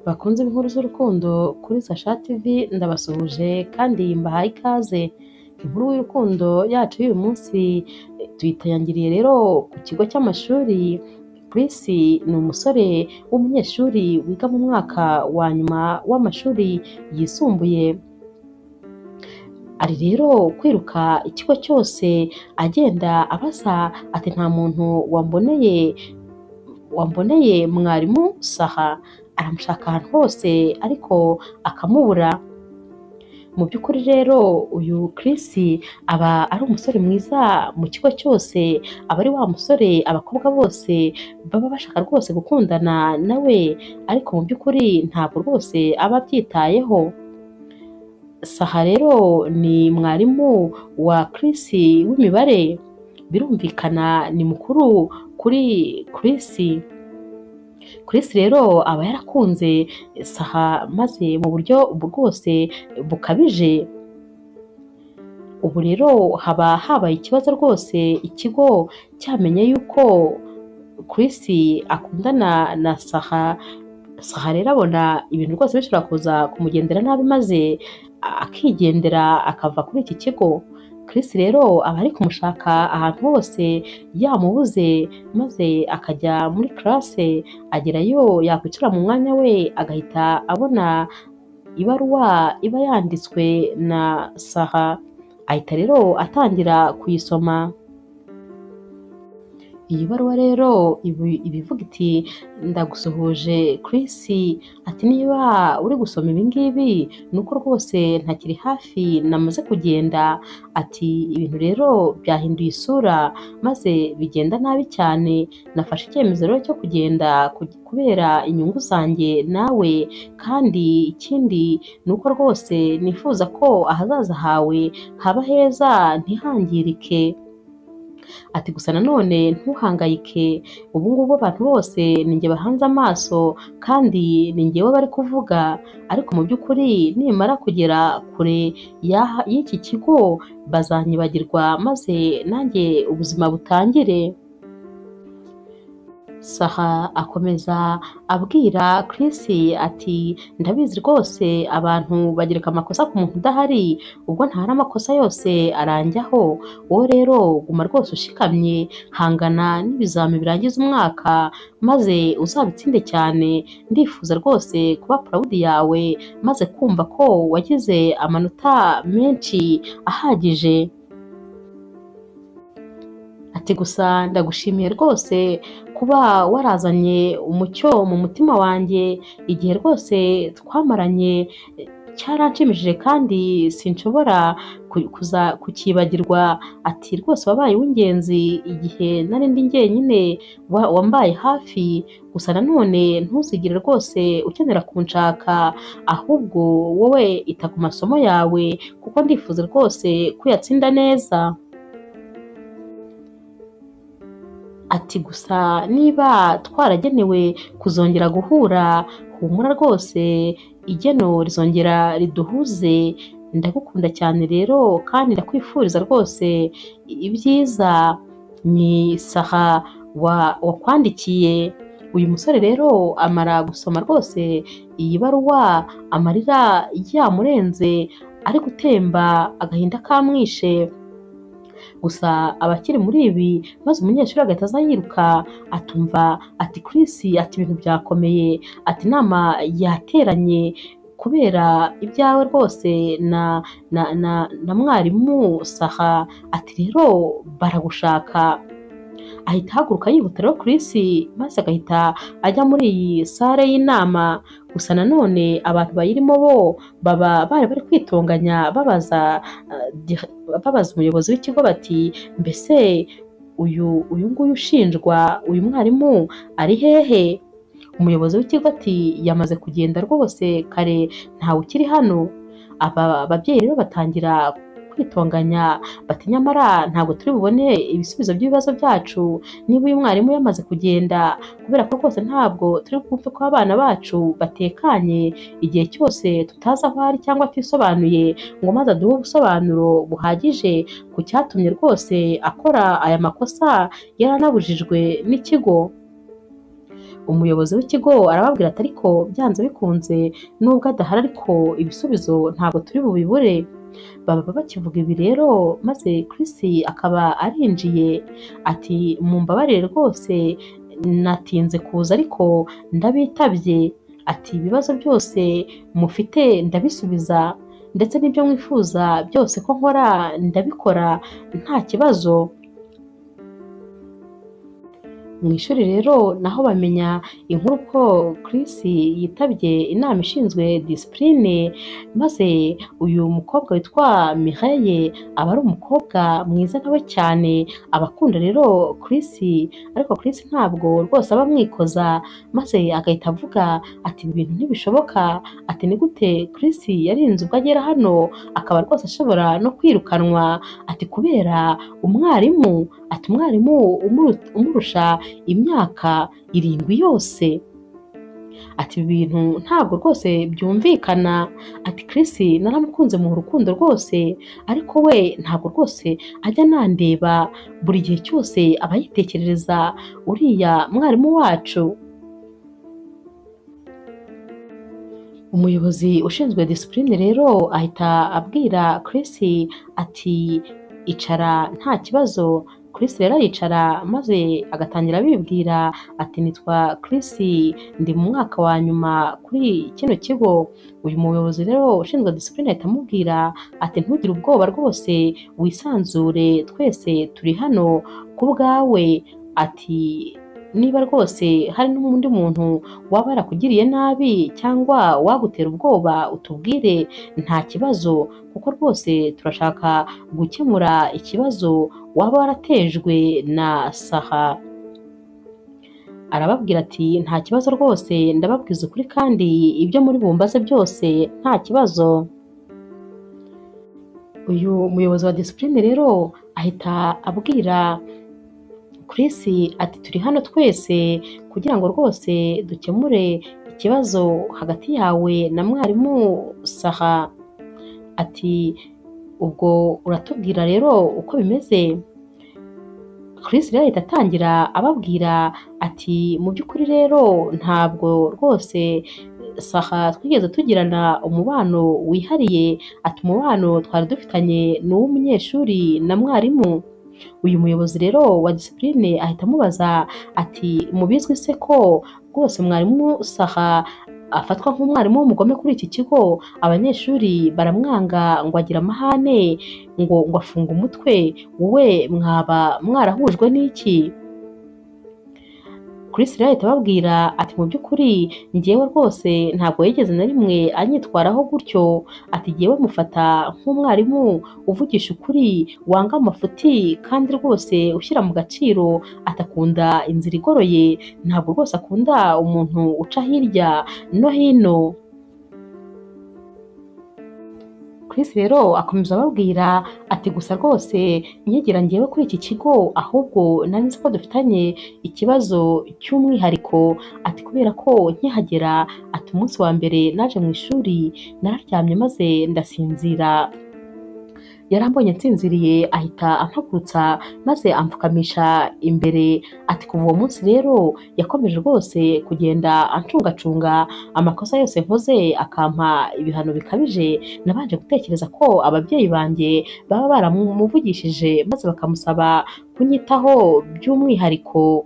Bakunze inkuru z'urukundo kuri Sasha TV, ndabasuhuje kandi mbahaye ikaze. Inkuru y'urukundo yacu y'uyu munsi tuyitangiriye rero ku kigo cy'amashuri. Chris ni umusore w'umunyeshuri wiga mu mwaka wa nyuma w'amashuri yisumbuye. Ari rero kwiruka ikigo cyose agenda abaza ati nta muntu wamboneye mwarimu Saha. Aramushaka ahantu hose ariko akamubura. Mu by'ukuri rero uyu Chris aba ari umusore mwiza mu kigo cyose, aba ari wa musore abakobwa bose baba bashaka rwose gukundana nawe, ariko mu by'ukuri ntabwo rwose aba abyitayeho. Saha rero ni mwarimu wa Chris w'imibare, birumvikana ni mukuru kuri Chris. Chris rero aba yarakunze Saha maze mu buryo bwose bukabije. Ubu rero haba habaye ikibazo rwose, ikigo cyamenye yuko Chris akundana na Saha. Saha rero abona ibintu rwose bishobora kuza kumugendera nabi, maze akigendera akava kuri iki kigo. Chris rero aba ari kumushaka ahantu hose yamubuze, maze akajya muri classe, agerayo yakwicara mu mwanya we agahita abona ibaruwa iba yanditswe na Saha, ahita rero atangira kuyisoma. Iyi baruwa rero iba ivuga iti ndagusuhuje Chris, ati niba uri gusoma ibi ngibi ni uko rwose ntakiri hafi namaze kugenda, ati ibintu rero byahinduye isura maze bigenda nabi cyane, nafashe icyemezo rero cyo kugenda kubera inyungu zanjye nawe, kandi ikindi ni uko rwose nifuza ko ahazaza hawe haba heza ntihangirike. Ati gusa nanone ntuhangayike, ubu ngubu abantu bose ni njye bahanze amaso kandi ni njyewe bari kuvuga, ariko mu by'ukuri nimara kugera kure y'iki kigo bazanyibagirwa maze nanjye ubuzima butangire. Saha akomeza abwira Chris ati ndabizi rwose abantu bagereka amakosa ku muntu udahari, ubwo ntari amakosa yose aranjyaho, wowe rero guma rwose ushikamye, hangana n'ibizami birangiza umwaka maze uzabitsinde cyane, ndifuza rwose kuba proud yawe maze kumva ko wagize amanota menshi ahagije. Ati gusa ndagushimiye rwose kuba warazanye umucyo mu mutima wanjye, igihe rwose twamaranye cyaranshimishije kandi sinshobora kukibagirwa. Ati rwose wabaye uw'ingenzi igihe nari ndi njyenyine, wambaye hafi, gusa nanone ntuzigere rwose ukenera kunshaka, ahubwo wowe ita ku masomo yawe kuko ndifuza rwose kuyatsinda neza. Ati gusa niba twaragenewe kuzongera guhura, humura rwose igeno rizongera riduhuze, ndagukunda cyane rero kandi ndakwifuriza rwose ibyiza. Ni Saha wakwandikiye. Uyu musore rero amara gusoma rwose iyi baruwa amarira yamurenze, ari gutemba agahinda kamwishe. Gusa abakiri muri ibi, maze umunyeshuri agahita aza yiruka atumva ati Chris, ati ibintu byakomeye, ati inama yateranye kubera ibyawe rwose na mwarimu Saha, ati rero baragushaka. Ahita ahaguruka yihuta rero Chris, maze agahita ajya muri iyi sale y'inama. Gusa nanone abantu bayirimo bo baba bari bari kwitonganya babaza umuyobozi w'ikigo bati mbese uyu nguyu ushinjwa uyu mwarimu ari hehe? Umuyobozi w'ikigo ati yamaze kugenda rwose kare ntawe ukiri hano. Aba babyeyi rero batangira kwitonganya bati nyamara ntabwo turi bubone ibisubizo by'ibibazo byacu niba uyu mwarimu yamaze kugenda, kubera ko rwose ntabwo turi bwumve ko abana bacu batekanye igihe cyose tutazi aho ari cyangwa atisobanuye ngo maze aduhe ubusobanuro buhagije ku cyatumye rwose akora aya makosa yaranabujijwe n'ikigo. Umuyobozi w'ikigo arababwira ati ariko byanze bikunze nubwo adahari ariko ibisubizo ntabwo turi bubibure. Baba bakivuga ibi rero maze Chris akaba arinjiye ati mumbabarire rwose natinze kuza ariko ndabitabye, ati ibibazo byose mufite ndabisubiza ndetse n'ibyo mwifuza byose ko nkora ndabikora nta kibazo. Mu ishuri rero naho bamenya inkuru ko Chris yitabye inama ishinzwe disipurine, maze uyu mukobwa witwa Mireille aba ari umukobwa mwiza nawe cyane, aba akunda rero Chris, ariko Chris ntabwo rwose aba amwikoza, maze agahita avuga ati ibi bintu ntibishoboka, ati ni gute Chris yarinze ubwo agera hano akaba rwose ashobora no kwirukanwa, ati kubera umwarimu, ati umwarimu umurusha imyaka 7 yose, ati ibi bintu ntabwo rwose byumvikana, ati Chris naramukunze mu rukundo rwose, ariko we ntabwo rwose ajya anandeba, buri gihe cyose aba yitekerereza uriya mwarimu wacu. Umuyobozi ushinzwe disipurine rero ahita abwira Chris ati icara nta kibazo. Chris rero aricara maze agatangira abibwira ati nitwa Chris ndi mu mwaka wa nyuma kuri kino kigo. Uyu muyobozi rero ushinzwe disipurine ahita amubwira ati ntugire ubwoba rwose wisanzure twese turi hano ku bwawe, ati niba rwose hari n'undi muntu waba yarakugiriye nabi cyangwa wagutera ubwoba utubwire nta kibazo, kuko rwose turashaka gukemura ikibazo waba waratejwe na Saha. Arababwira ati nta kibazo rwose ndababwiza ukuri kandi ibyo muri bumbaze byose nta kibazo. Uyu muyobozi wa disipurine rero ahita abwira Chris ati turi hano twese kugira ngo rwose dukemure ikibazo hagati yawe na mwarimu Saha, ati ubwo uratubwira rero uko bimeze. Chris rero ahita atangira ababwira ati mu by'ukuri rero ntabwo rwose Saha twigeze tugirana umubano wihariye, ati umubano twari dufitanye ni uw'umunyeshuri na mwarimu. Uyu muyobozi rero wa disipurine ahita amubaza ati mubizwi se ko rwose mwarimu Saha afatwa nk'umwarimu w'umugome kuri iki kigo, abanyeshuri baramwanga ngo agira amahane ngo afunge umutwe, wowe mwaba mwarahujwe n'iki? Chris rero ahita ababwira ati mu by'ukuri njyewe rwose ntabwo yigeze na rimwe anyitwaraho gutyo, ati njyewe mufata nk'umwarimu uvugisha ukuri wanga amafuti kandi rwose ushyira mu gaciro, atakunda inzira igoroye, ntabwo rwose akunda umuntu uca hirya no hino. Chris rero akomeza ababwira ati gusa rwose nkigira njyewe kuri iki kigo ahubwo nari nzi ko dufitanye ikibazo cy'umwihariko, ati kubera ko nkihagera ati umunsi wa mbere naje mu ishuri nararyamye maze ndasinzira, yarambonye nsinziriye ahita ampagurutsa maze amfukamisha imbere, ati kuva uwo munsi rero yakomeje rwose kugenda ancungacunga amakosa yose nkoze akampa ibihano bikabije, nabanje gutekereza ko ababyeyi banjye baba baramuvugishije maze bakamusaba kunyitaho by'umwihariko.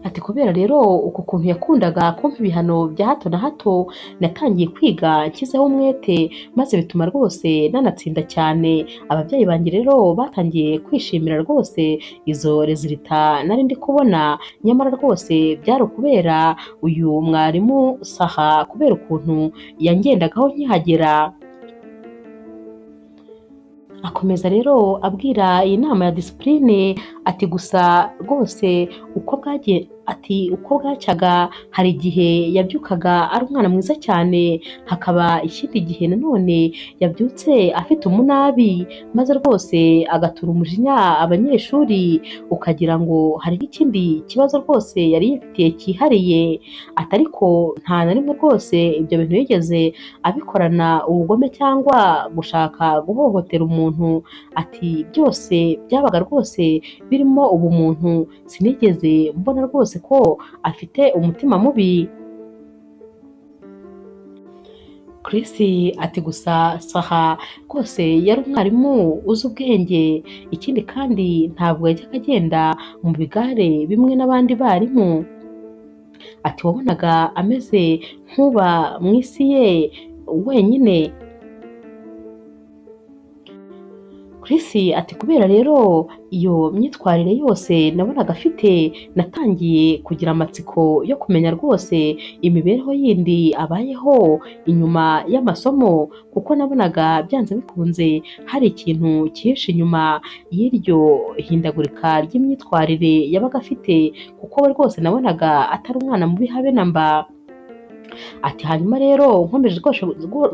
Ati kubera rero uku kuntu yakundaga kumpa ibihano bya hato na hato natangiye kwiga nshyizeho umwete maze bituma rwose nanatsinda cyane, ababyeyi banjye rero batangiye kwishimira rwose izo rezilita nari ndi kubona, nyamara rwose byari ukubera uyu mwarimu Saha kubera ukuntu yangendagaho nkihagera. Akomeza rero abwira iyi nama ya disipurine ati gusa rwose uko bwagiye Ati uko bwacyaga hari igihe yabyukaga ari umwana mwiza cyane, hakaba ikindi gihe nanone yabyutse afite umunabi, maze rwose agatura umujinya abanyeshuri, ukagira ngo hari n'ikindi kibazo rwose yari yifitiye cyihariye. Ati ariko nta na rimwe rwose ibyo bintu yigeze abikorana ubugome cyangwa gushaka guhohotera umuntu. Ati byose byabaga rwose birimo ubumuntu, sinigeze mbona rwose ko afite umutima mubi. Chris ati gusa Saha rwose yari umwarimu uzi ubwenge, ikindi kandi ntabwo yajyaga agenda mu bigare bimwe n'abandi barimu. Ati wabonaga ameze nk'uba mu isi ye wenyine. Chris ati kubera rero iyo myitwarire yose nabonaga afite, natangiye kugira amatsiko yo kumenya rwose imibereho yindi abayeho inyuma y'amasomo, kuko nabonaga byanze bikunze hari ikintu cyihishe inyuma y'iryo hindagurika ry'imyitwarire yabaga afite, kuko we rwose nabonaga atari umwana mubi habe na mba. Ati hanyuma rero nkomeje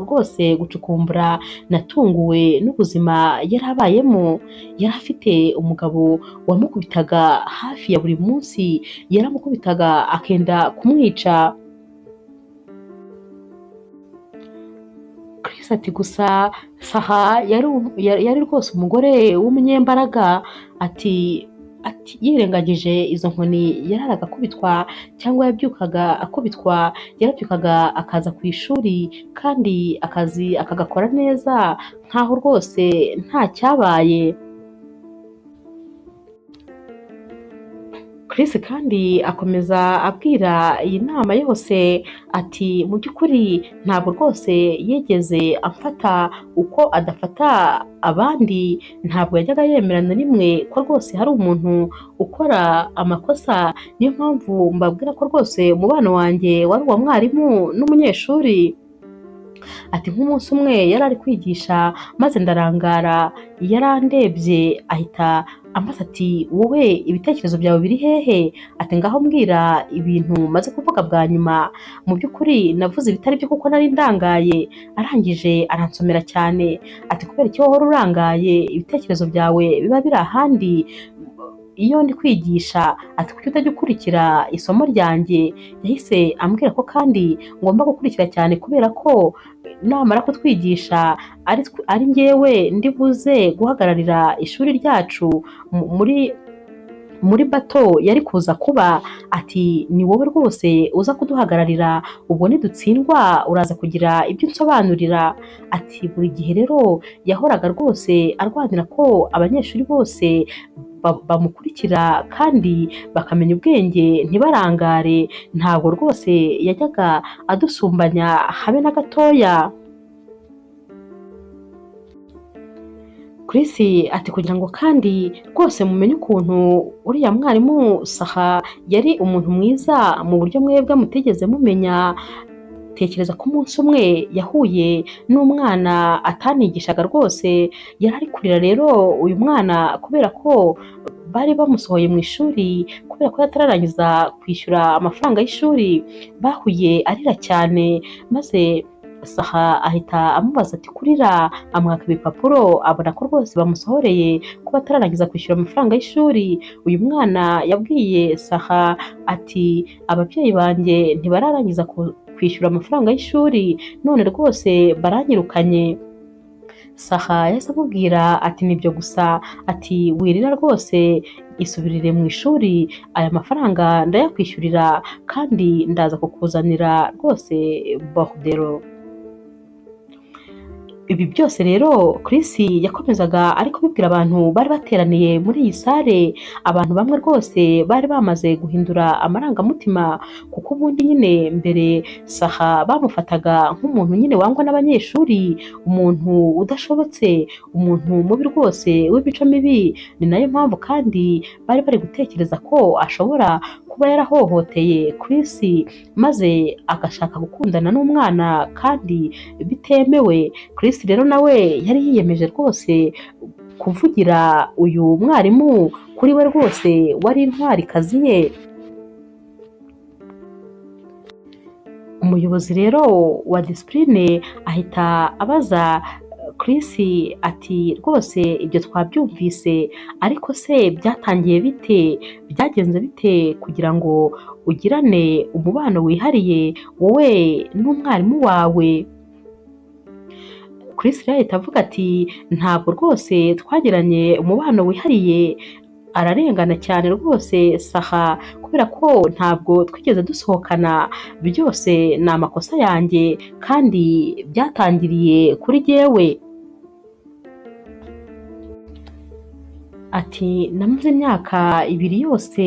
rwose gucukumbura, natunguwe n'ubuzima yari abayemo. Yari afite umugabo wamukubitaga hafi ya buri munsi, yaramukubitaga akenda kumwica. Chris ati gusa Saha yari rwose umugore w'umunyembaraga. Ati yirengagije izo nkoni yararaga akubitwa cyangwa yabyukaga akubitwa, yarabyukaga akaza ku ishuri kandi akazi akagakora neza nkaho rwose nta cyabaye. Chris kandi akomeza abwira iyi nama yose ati mu by'ukuri ntabwo rwose yigeze amfata uko adafata abandi, ntabwo yajyaga yemera na rimwe ko rwose hari umuntu ukora amakosa, niyo mpamvu mbabwira ko rwose umubano wanjye wari uwa mwarimu n'umunyeshuri. Ati nk'umunsi umwe yari ari kwigisha maze ndarangara, yarandebye ahita ambaza ati wowe ibitekerezo byawe biri hehe? Ati ngaho mbwira ibintu maze kuvuga bwa nyuma, mu by'ukuri navuze ibitari byo kuko nari ndangaye. Arangije aransomera cyane ati kubera iki wowe urangaye, ibitekerezo byawe biba biri ahandi iyo ndi kwigisha, ati kuki utajya ukurikira isomo ryanjye? Yahise ambwira ko kandi ngomba gukurikira cyane kubera ko namara kutwigisha ari njyewe ndi buze guhagararira ishuri ryacu muri bato yari kuza kuba. Ati ni wowe rwose uza kuduhagararira, ubwo nidutsindwa uraza kugira ibyo unsobanurira. Ati buri gihe rero yahoraga rwose arwanira ko abanyeshuri bose bamukurikira kandi bakamenya ubwenge ntibarangare, ntabwo rwose yajyaga adusumbanya habe na gatoya. Chris ati kugira ngo kandi rwose mumenye ukuntu uriya mwarimu Saha yari umuntu mwiza mu buryo mwebwe mutigeze mumenya, tekereza ko umunsi umwe yahuye n'umwana atanigishaga rwose, yari ari kurira rero uyu mwana kubera ko bari bamusohoye mu ishuri kubera ko yatararangiza kwishyura amafaranga y'ishuri, bahuye arira cyane maze Saha ahita amubaza ati kurira, amwaka ibipapuro abona ko rwose bamusohoreye kuba atararangiza kwishyura amafaranga y'ishuri. Uyu mwana yabwiye Saha ati ababyeyi banjye ntibararangiza kwishyura amafaranga y'ishuri none rwose baranyirukanye. Saha yahise amubwira ati nibyo gusa, ati wirira rwose isubirire mu ishuri, aya mafaranga ndayakwishyurira kandi ndaza kukuzanira rwose borudero. Ibi byose rero Chris yakomezaga ari kubibwira abantu bari bateraniye muri iyi sale. Abantu bamwe rwose bari bamaze guhindura amarangamutima, kuko ubundi nyine mbere Saha bamufataga nk'umuntu nyine wangwa n'abanyeshuri, umuntu udashobotse, umuntu mubi rwose w'imico mibi. Ni nayo mpamvu kandi bari bari gutekereza ko ashobora kuba yarahohoteye Chris maze agashaka gukundana n'umwana kandi bitemewe. Chris rero nawe yari yiyemeje rwose kuvugira uyu mwarimu, kuri we rwose wari intwarikazi ye. Umuyobozi rero wa disipurine ahita abaza Chris ati rwose ibyo twabyumvise, ariko se byatangiye bite, byagenze bite kugira ngo ugirane umubano wihariye wowe n'umwarimu wawe? Chris rero ahita avuga ati ntabwo rwose twagiranye umubano wihariye, ararengana cyane rwose Saha, kubera ko ntabwo twigeze dusohokana, byose ni amakosa yanjye kandi byatangiriye kuri jyewe. Ati namaze imyaka 2 yose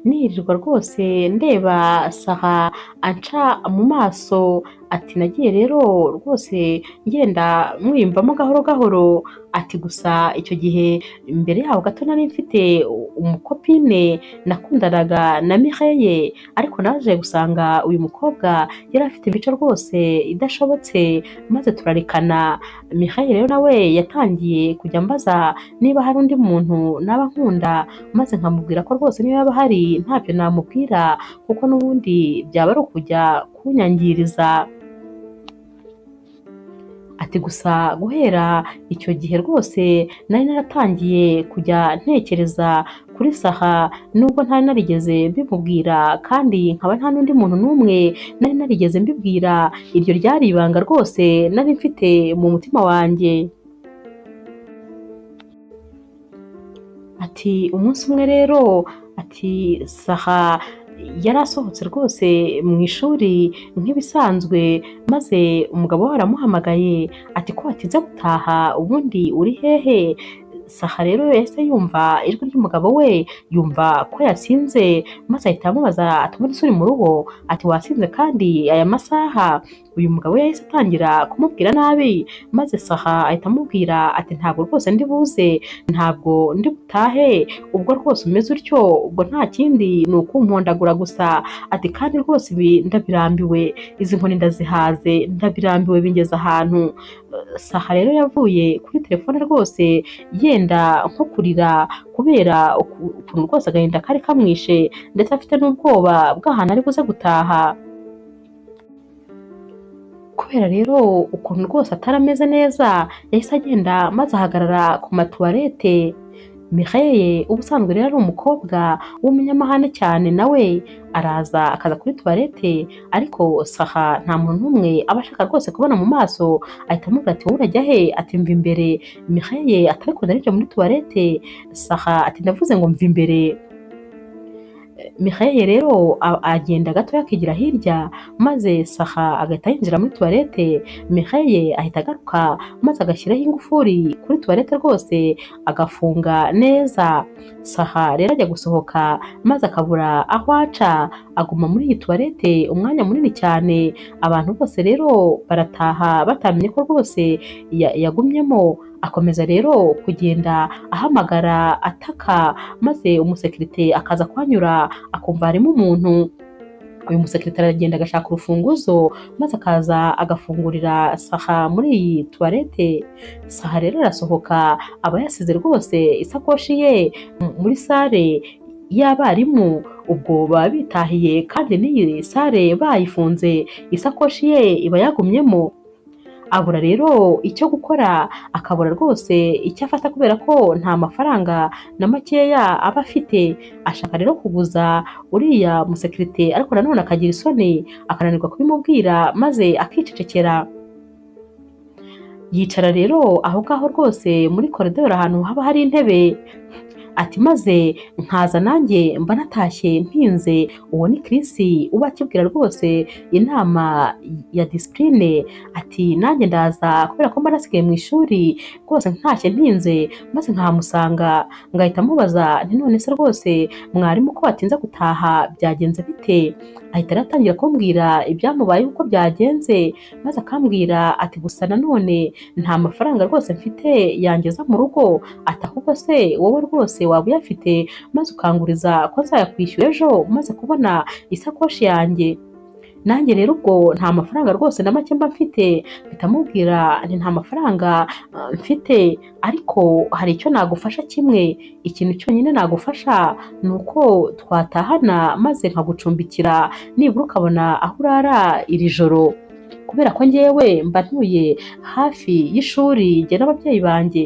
nirirwa rwose ndeba Saha anca mu maso, ati nagiye rero rwose ngenda mwiyumvamo gahoro gahoro, ati gusa icyo gihe mbere yaho gato nari mfite umukopine nakundanaga na Mireille, ariko naje gusanga uyu mukobwa yari afite imico rwose idashobotse, maze turarekana. Mireille rero nawe yatangiye kujya ambaza niba hari undi muntu naba nkunda, maze nkamubwira ko rwose niba yaba ahari ntabyo namubwira, kuko n'ubundi byaba ari ukujya kunyangiriza. Ati gusa guhera icyo gihe rwose nari naratangiye kujya ntekereza kuri Saha, nubwo ntari narigeze mbimubwira kandi nkaba nta n'undi muntu n'umwe nari narigeze mbibwira, iryo ryari ibanga rwose nari mfite mu mutima wanjye. Ati umunsi umwe rero, ati Saha yari asohotse rwose mu ishuri nk'ibisanzwe, maze umugabo we aramuhamagaye ati ko watinze gutaha ubundi uri hehe? Saha rero yahise yumva ijwi ry'umugabo we, yumva ko yasinze, maze ahita amubaza ati ubundi se uri mu rugo? Ati wasinze kandi aya masaha? Uyu mugabo yahise atangira kumubwira nabi, maze Saha ahita amubwira ati ntabwo rwose ndi buze, ntabwo ndi butahe, ubwo rwose umeze utyo, ubwo nta kindi ni ukumpondagura gusa, ati kandi rwose ibi ndabirambiwe, izi nkoni ndazihaze, ndabirambiwe bingeze ahantu. Saha rero yavuye kuri telefone rwose yenda nko kurira kubera ukuntu rwose agahinda kari kamwishe, ndetse afite n'ubwoba bw'ahantu ari buze gutaha. Kubera rero ukuntu rwose atari ameze neza, yahise agenda maze ahagarara ku matuwarete. Mireille ubusanzwe rero ari umukobwa w'umunyamahane cyane, nawe araza akaza kuri tuwarete, ariko Saha nta muntu n'umwe aba ashaka rwose kubona mu maso, ahita amubwira ati wowe urajya he? Ati mva imbere. Mireille ati ariko ndarinjira muri tuwarete. Saha ati ndavuze ngo mva imbere. Mireille rero agenda gatoya akigira hirya, maze Saha agahita yinjira muri tuwarete. Mireille ahita agaruka maze agashyiraho ingufuri kuri tuwarete rwose agafunga neza. Saha rero ajya gusohoka maze akabura aho aca, aguma muri iyi tuwarete umwanya munini cyane. Abantu bose rero barataha batamenye ko rwose yagumyemo. Akomeza rero kugenda ahamagara ataka, maze umusekirite akaza kuhanyura akumva harimo umuntu. Uyu musekirite aragenda agashaka urufunguzo, maze akaza agafungurira Saha muri iyi tuwarete. Saha rero arasohoka, aba yasize rwose isakoshi ye muri sare y'abarimu, ubwo baba bitahiye kandi n'iyi sare bayifunze, isakoshi ye iba yagumyemo. Abura rero icyo gukora, akabura rwose icyo afata kubera ko nta mafaranga na makeya aba afite. Ashaka rero kuguza uriya musekirite, ariko nanone akagira isoni akananirwa kubimubwira, maze akicecekera. Yicara rero aho ngaho rwose muri koridoro ahantu haba hari intebe, ati maze nkaza nanjye mba natashye ntinze. Uwo ni Chris uba akibwira rwose inama ya disipurine, ati nanjye ndaza kubera ko mba nasigaye mu ishuri rwose ntashye ntinze, maze nkahamusanga ngahita mubaza nti none se rwose mwarimu ko watinze gutaha byagenze bite? Ahita aratangira kumbwira ibyamubayeho uko byagenze, maze akambwira ati gusa nanone nta mafaranga rwose mfite yangeza mu rugo, ati ahubwo se wowe rwose waba uyafite maze ukanguriza ko nzayakwishyura ejo maze kubona isakoshi yanjye. Nanjye rero ubwo nta mafaranga rwose na make mba mfite, mpita mubwira nti nta mafaranga mfite, ariko hari icyo nagufasha kimwe, ikintu cyonyine nagufasha ni uko twatahana maze nkagucumbikira nibura ukabona aho urara iri joro, kubera ko njyewe mba ntuye hafi y'ishuri njye n'ababyeyi banjye.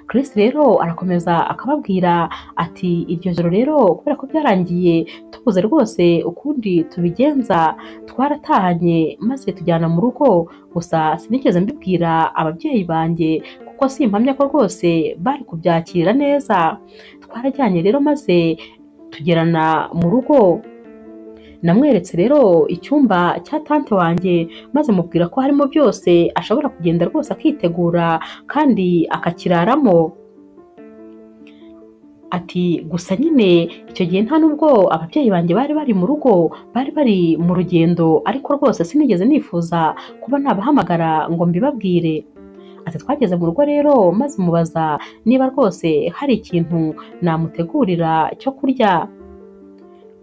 Chris rero arakomeza akababwira ati iryo joro rero kubera ko byarangiye tubuze rwose ukundi tubigenza, twaratahanye maze tujyana mu rugo, gusa sinigeze mbibwira ababyeyi banjye kuko simpamya ko rwose bari kubyakira neza. Twarajyanye rero maze tugerana mu rugo, namweretse rero icyumba cya tante wanjye maze mubwira ko harimo byose ashobora kugenda rwose akitegura kandi akakiraramo. Ati gusa nyine icyo gihe nta nubwo ababyeyi banjye bari bari mu rugo, bari bari mu rugendo, ariko rwose sinigeze nifuza kuba nabahamagara ngo mbibabwire. Ati twageze mu rugo rero maze mubaza niba rwose hari ikintu namutegurira cyo kurya.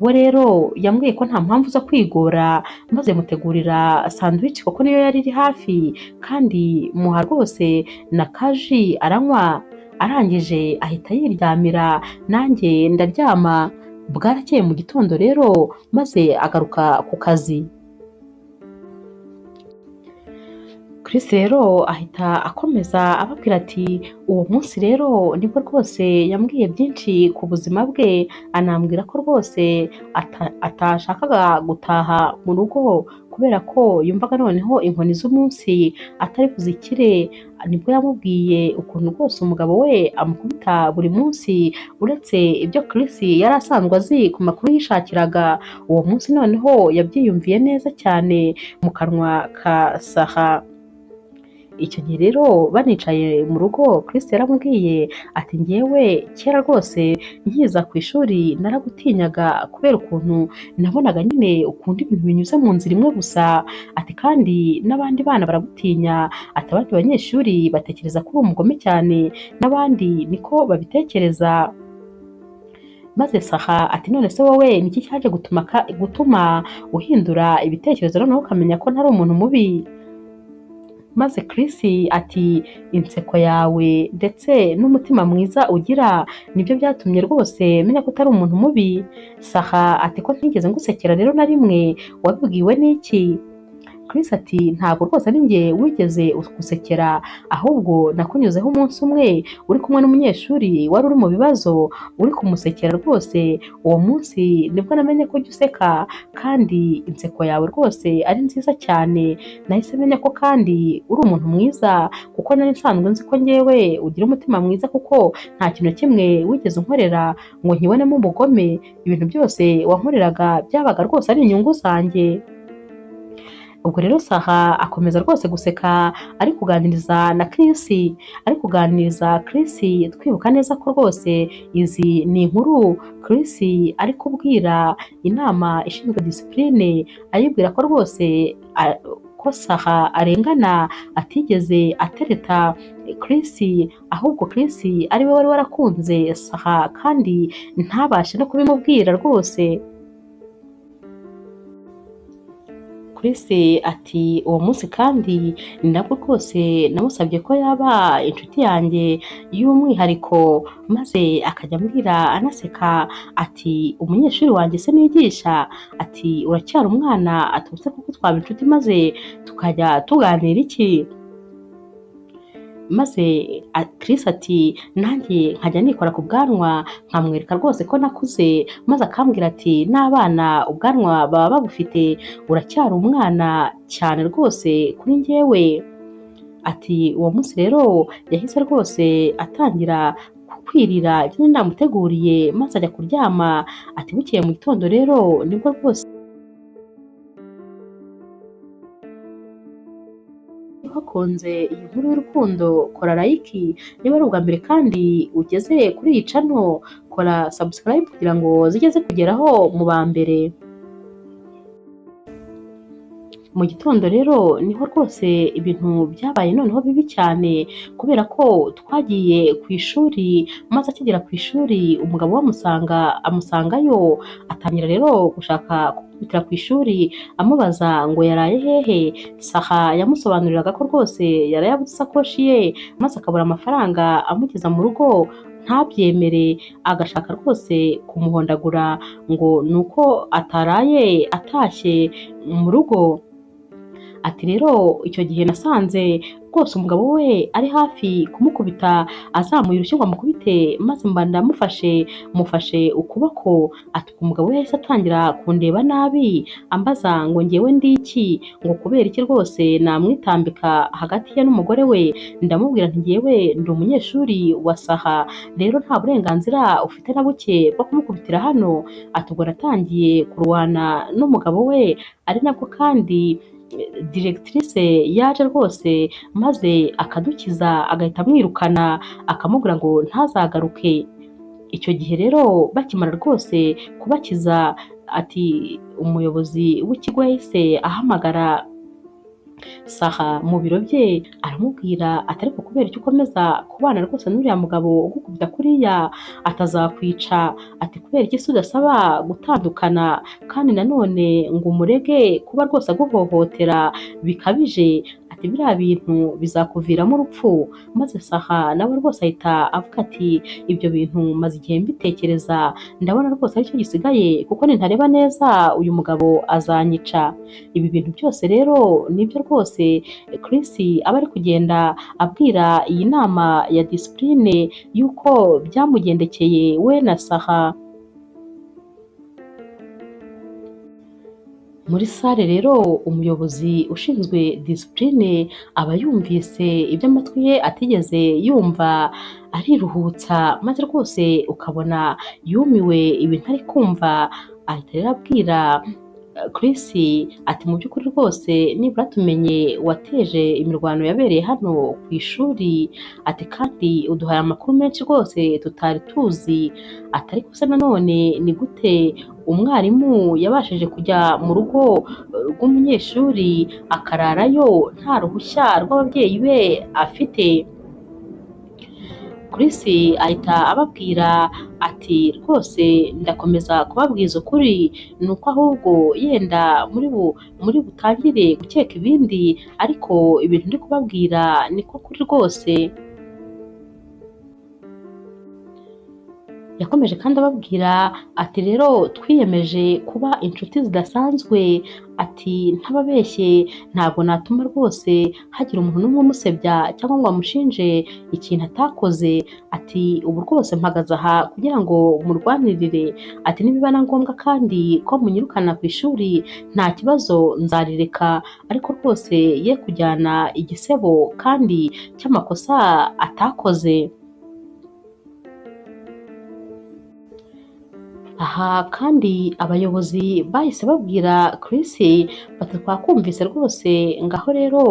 We rero yambwiye ko nta mpamvu zo kwigora, maze mutegurira sandwich kuko niyo yari iri hafi, kandi muha rwose na kaji aranywa, arangije ahita yiryamira nanjye ndaryama. Bwarakeye mu gitondo rero maze agaruka ku kazi. Chris rero ahita akomeza ababwira ati uwo munsi rero nibwo rwose yambwiye byinshi ku buzima bwe, anambwira ko rwose atashakaga gutaha mu rugo kubera ko yumvaga noneho inkoni z'umunsi atari buzikire. Nibwo yamubwiye ukuntu rwose umugabo we amukubita buri munsi, uretse ibyo Chris yari asanzwe azi ku makuru yishakiraga, uwo munsi noneho yabyiyumviye neza cyane mu kanwa ka Sarah. Icyo gihe rero banicaye mu rugo, Chris yaramubwiye ati njyewe kera rwose nkiza ku ishuri naragutinyaga kubera ukuntu nabonaga nyine ukunda ibintu binyuze mu nzira imwe gusa, ati kandi n'abandi bana baragutinya, ati abandi banyeshuri batekereza ko uri umugome cyane, n'abandi niko babitekereza. Maze Sarah ati none se wowe niki cyaje gutuma uhindura ibitekerezo noneho ukamenya ko ntari umuntu mubi? Maze Chris ati inseko yawe ndetse n'umutima mwiza ugira nibyo byatumye rwose menya ko utari umuntu mubi. Sarah ati ko ntigeze ngusekera rero na rimwe, wabibwiwe n'iki? Chris ati ntabwo rwose ari njye wigeze gusekera, ahubwo nakunyuzeho umunsi umwe uri kumwe n'umunyeshuri wari uri mu bibazo uri kumusekera rwose, uwo munsi nibwo namenye ko ujya useka kandi inseko yawe rwose ari nziza cyane, nahise menya ko kandi uri umuntu mwiza kuko nari nsanzwe nzi ko njyewe ugira umutima mwiza kuko nta kintu kimwe wigeze unkorera ngo nkibonemo ubugome, ibintu byose wankoreraga byabaga rwose ari inyungu zanjye. Ubwo rero Sarah akomeza rwose guseka ari kuganiriza na Chris, ari kuganiriza Chris twibuka neza ko rwose izi ni inkuru Chris ari kubwira inama ishinzwe discipline, ayibwira ko rwose ko Sarah arengana atigeze atereta Chris, ahubwo Chris ari we wari warakunze Sarah kandi ntabashe no kubimubwira rwose. Chris ati uwo munsi kandi ni nabwo rwose namusabye ko yaba inshuti yanjye y'umwihariko, maze akajya ambwira anaseka ati umunyeshuri wanjye se nigisha, ati uracyari umwana, ati ubuse kuko twaba inshuti maze tukajya tuganira iki? Maze Chris ati nanjye nkajya nikora ku bwanwa nkamwereka rwose ko nakuze, maze akambwira ati n'abana ubwanwa baba babufite, uracyari umwana cyane rwose kuri njyewe. Ati uwo munsi rero yahise rwose atangira kwirira ibyo namuteguriye maze ajya kuryama, ati bukeye mu gitondo rero nibwo rwose wakunze iyi nkuru y'urukundo kora like, niba ari ubwa mbere kandi ugeze kuri iyi channel kora subscribe kugira ngo zijye zikugeraho mu ba mbere. Mu gitondo rero niho rwose ibintu byabaye noneho bibi cyane, kubera ko twagiye ku ishuri, maze akigera ku ishuri umugabo we amusangayo, atangira rero gushaka kumukubitira ku ishuri amubaza ngo yaraye hehe. Saha yamusobanuriraga ko rwose yaraye abuze isakoshi ye, maze akabura amafaranga amugeza mu rugo ntabyemere, agashaka rwose kumuhondagura ngo ni uko ataraye atashye mu rugo. Ati rero icyo gihe nasanze rwose umugabo we ari hafi kumukubita, azamuye urushyi ngo amukubite, maze mba ndamufashe, mufashe ukuboko. Ati umugabo we yahise atangira kundeba nabi, ambaza ngo njyewe ndi iki, ngo kubera iki rwose namwitambika hagati ye n'umugore we. Ndamubwira nti njyewe ndi umunyeshuri wa Saha, rero nta burenganzira ufite na buke bwo kumukubitira hano. Ati ubwo natangiye kurwana n'umugabo we, ari nabwo kandi directrice yaje rwose maze akadukiza, agahita amwirukana akamubwira ngo ntazagaruke. Icyo gihe rero bakimara rwose kubakiza, ati umuyobozi w'ikigo yahise ahamagara Saha mu biro bye, aramubwira ati ariko kubera icyo ukomeza kubana rwose n'uriya mugabo ugukubita kuriya atazakwica, ati kubera iki se udasaba gutandukana, kandi nanone ngo umurege kuba rwose aguhohotera bikabije, ati biriya bintu bizakuviramo urupfu. Maze Saha nawe rwose ahita avuga ati ibyo bintu maze igihe mbitekereza, ndabona rwose aricyo gisigaye, kuko nintareba neza uyu mugabo azanyica. Ibi bintu byose rero nibyo rwose Chris aba ari kugenda abwira iyi nama ya discipline y'uko byamugendekeye we na Saha. Muri sale rero umuyobozi ushinzwe discipline aba yumvise ibyo amatwi ye atigeze yumva, ariruhutsa, maze rwose ukabona yumiwe ibintu ari kumva. Ahita rero abwira Chris ati mu by'ukuri rwose nibura tumenye wateje imirwano yabereye hano ku ishuri, ati kandi uduhaye amakuru menshi rwose tutari tuzi, ati ariko se nanone ni gute umwarimu yabashije kujya mu rugo rw'umunyeshuri akararayo nta ruhushya rw'ababyeyi be afite. Chris ahita ababwira ati rwose ndakomeza kubabwiza ukuri, ni uko ahubwo yenda muri butangire gukeka ibindi, ariko ibintu ndi kubabwira niko kuri rwose. Yakomeje kandi ababwira ati rero twiyemeje kuba inshuti zidasanzwe, ati ntababeshye ntabwo natuma rwose hagira umuntu n'umwe umusebya cyangwa ngo amushinje ikintu atakoze, ati ubu rwose mpagaze aha kugira ngo murwanirire, ati nibiba na ngombwa kandi ko munyirukana ku ishuri nta kibazo nzarireka, ariko rwose ye kujyana igisebo kandi cy'amakosa atakoze. Aha kandi abayobozi bahise babwira Chris bati twakumvise rwose, ngaho rero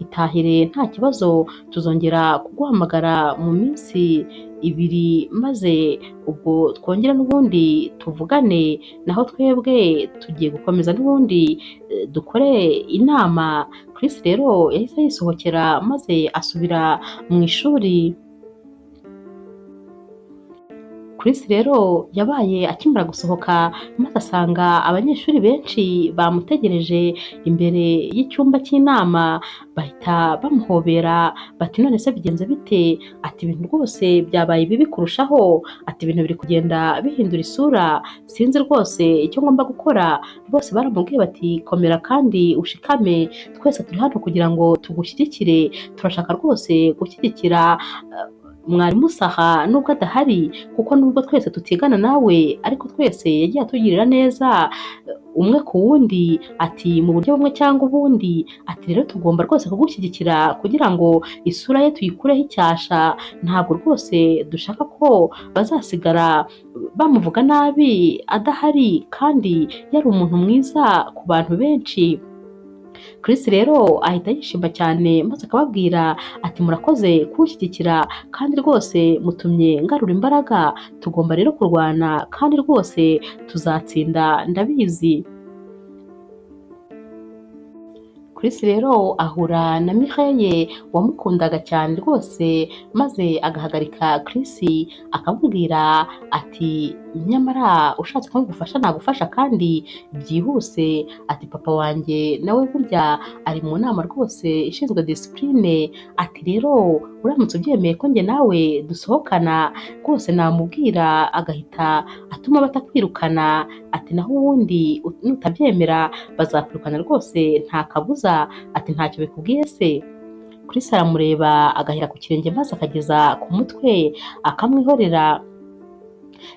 itahire nta kibazo, tuzongera kuguhamagara mu minsi ibiri maze ubwo twongera n'ubundi tuvugane, naho twebwe tugiye gukomeza n'ubundi dukore inama. Chris rero yahise yisohokera maze asubira mu ishuri. Chris rero yabaye akimara gusohoka maze asanga abanyeshuri benshi bamutegereje imbere y'icyumba cy'inama, bahita bamuhobera bati none se bigenze bite? Ati ibintu rwose byabaye bibi kurushaho, ati ibintu biri kugenda bihindura isura, sinzi rwose icyo ngomba gukora. Bose baramubwiye bati komera kandi ushikame, twese turi hano kugira ngo tugushyigikire, turashaka rwose gushyigikira mwarimu Saha nubwo adahari, kuko nubwo twese tutigana nawe ariko twese yagiye atugirira neza umwe ku wundi, ati mu buryo bumwe cyangwa ubundi, ati rero tugomba rwose kugushyigikira kugira ngo isura ye tuyikureho icyasha, ntabwo rwose dushaka ko bazasigara bamuvuga nabi adahari kandi yari umuntu mwiza ku bantu benshi. Chris rero ahita yishima cyane maze akababwira ati murakoze kunshyigikira kandi rwose mutumye ngarura imbaraga, tugomba rero kurwana kandi rwose tuzatsinda ndabizi. Chris rero ahura na Mireille wamukundaga cyane rwose, maze agahagarika Chris akamubwira ati nyamara ushatse ko ngufasha nagufasha kandi byihuse, ati papa wanjye nawe burya ari mu nama rwose ishinzwe discipline, ati rero uramutse ubyemeye ko njye nawe dusohokana rwose namubwira agahita atuma batakwirukana, ati naho ubundi nutabyemera bazakwirukana rwose nta kabuza, ati ntacyo bikubwiye se? Chris aramureba agahera ku kirenge maze akageza ku mutwe akamwihorera.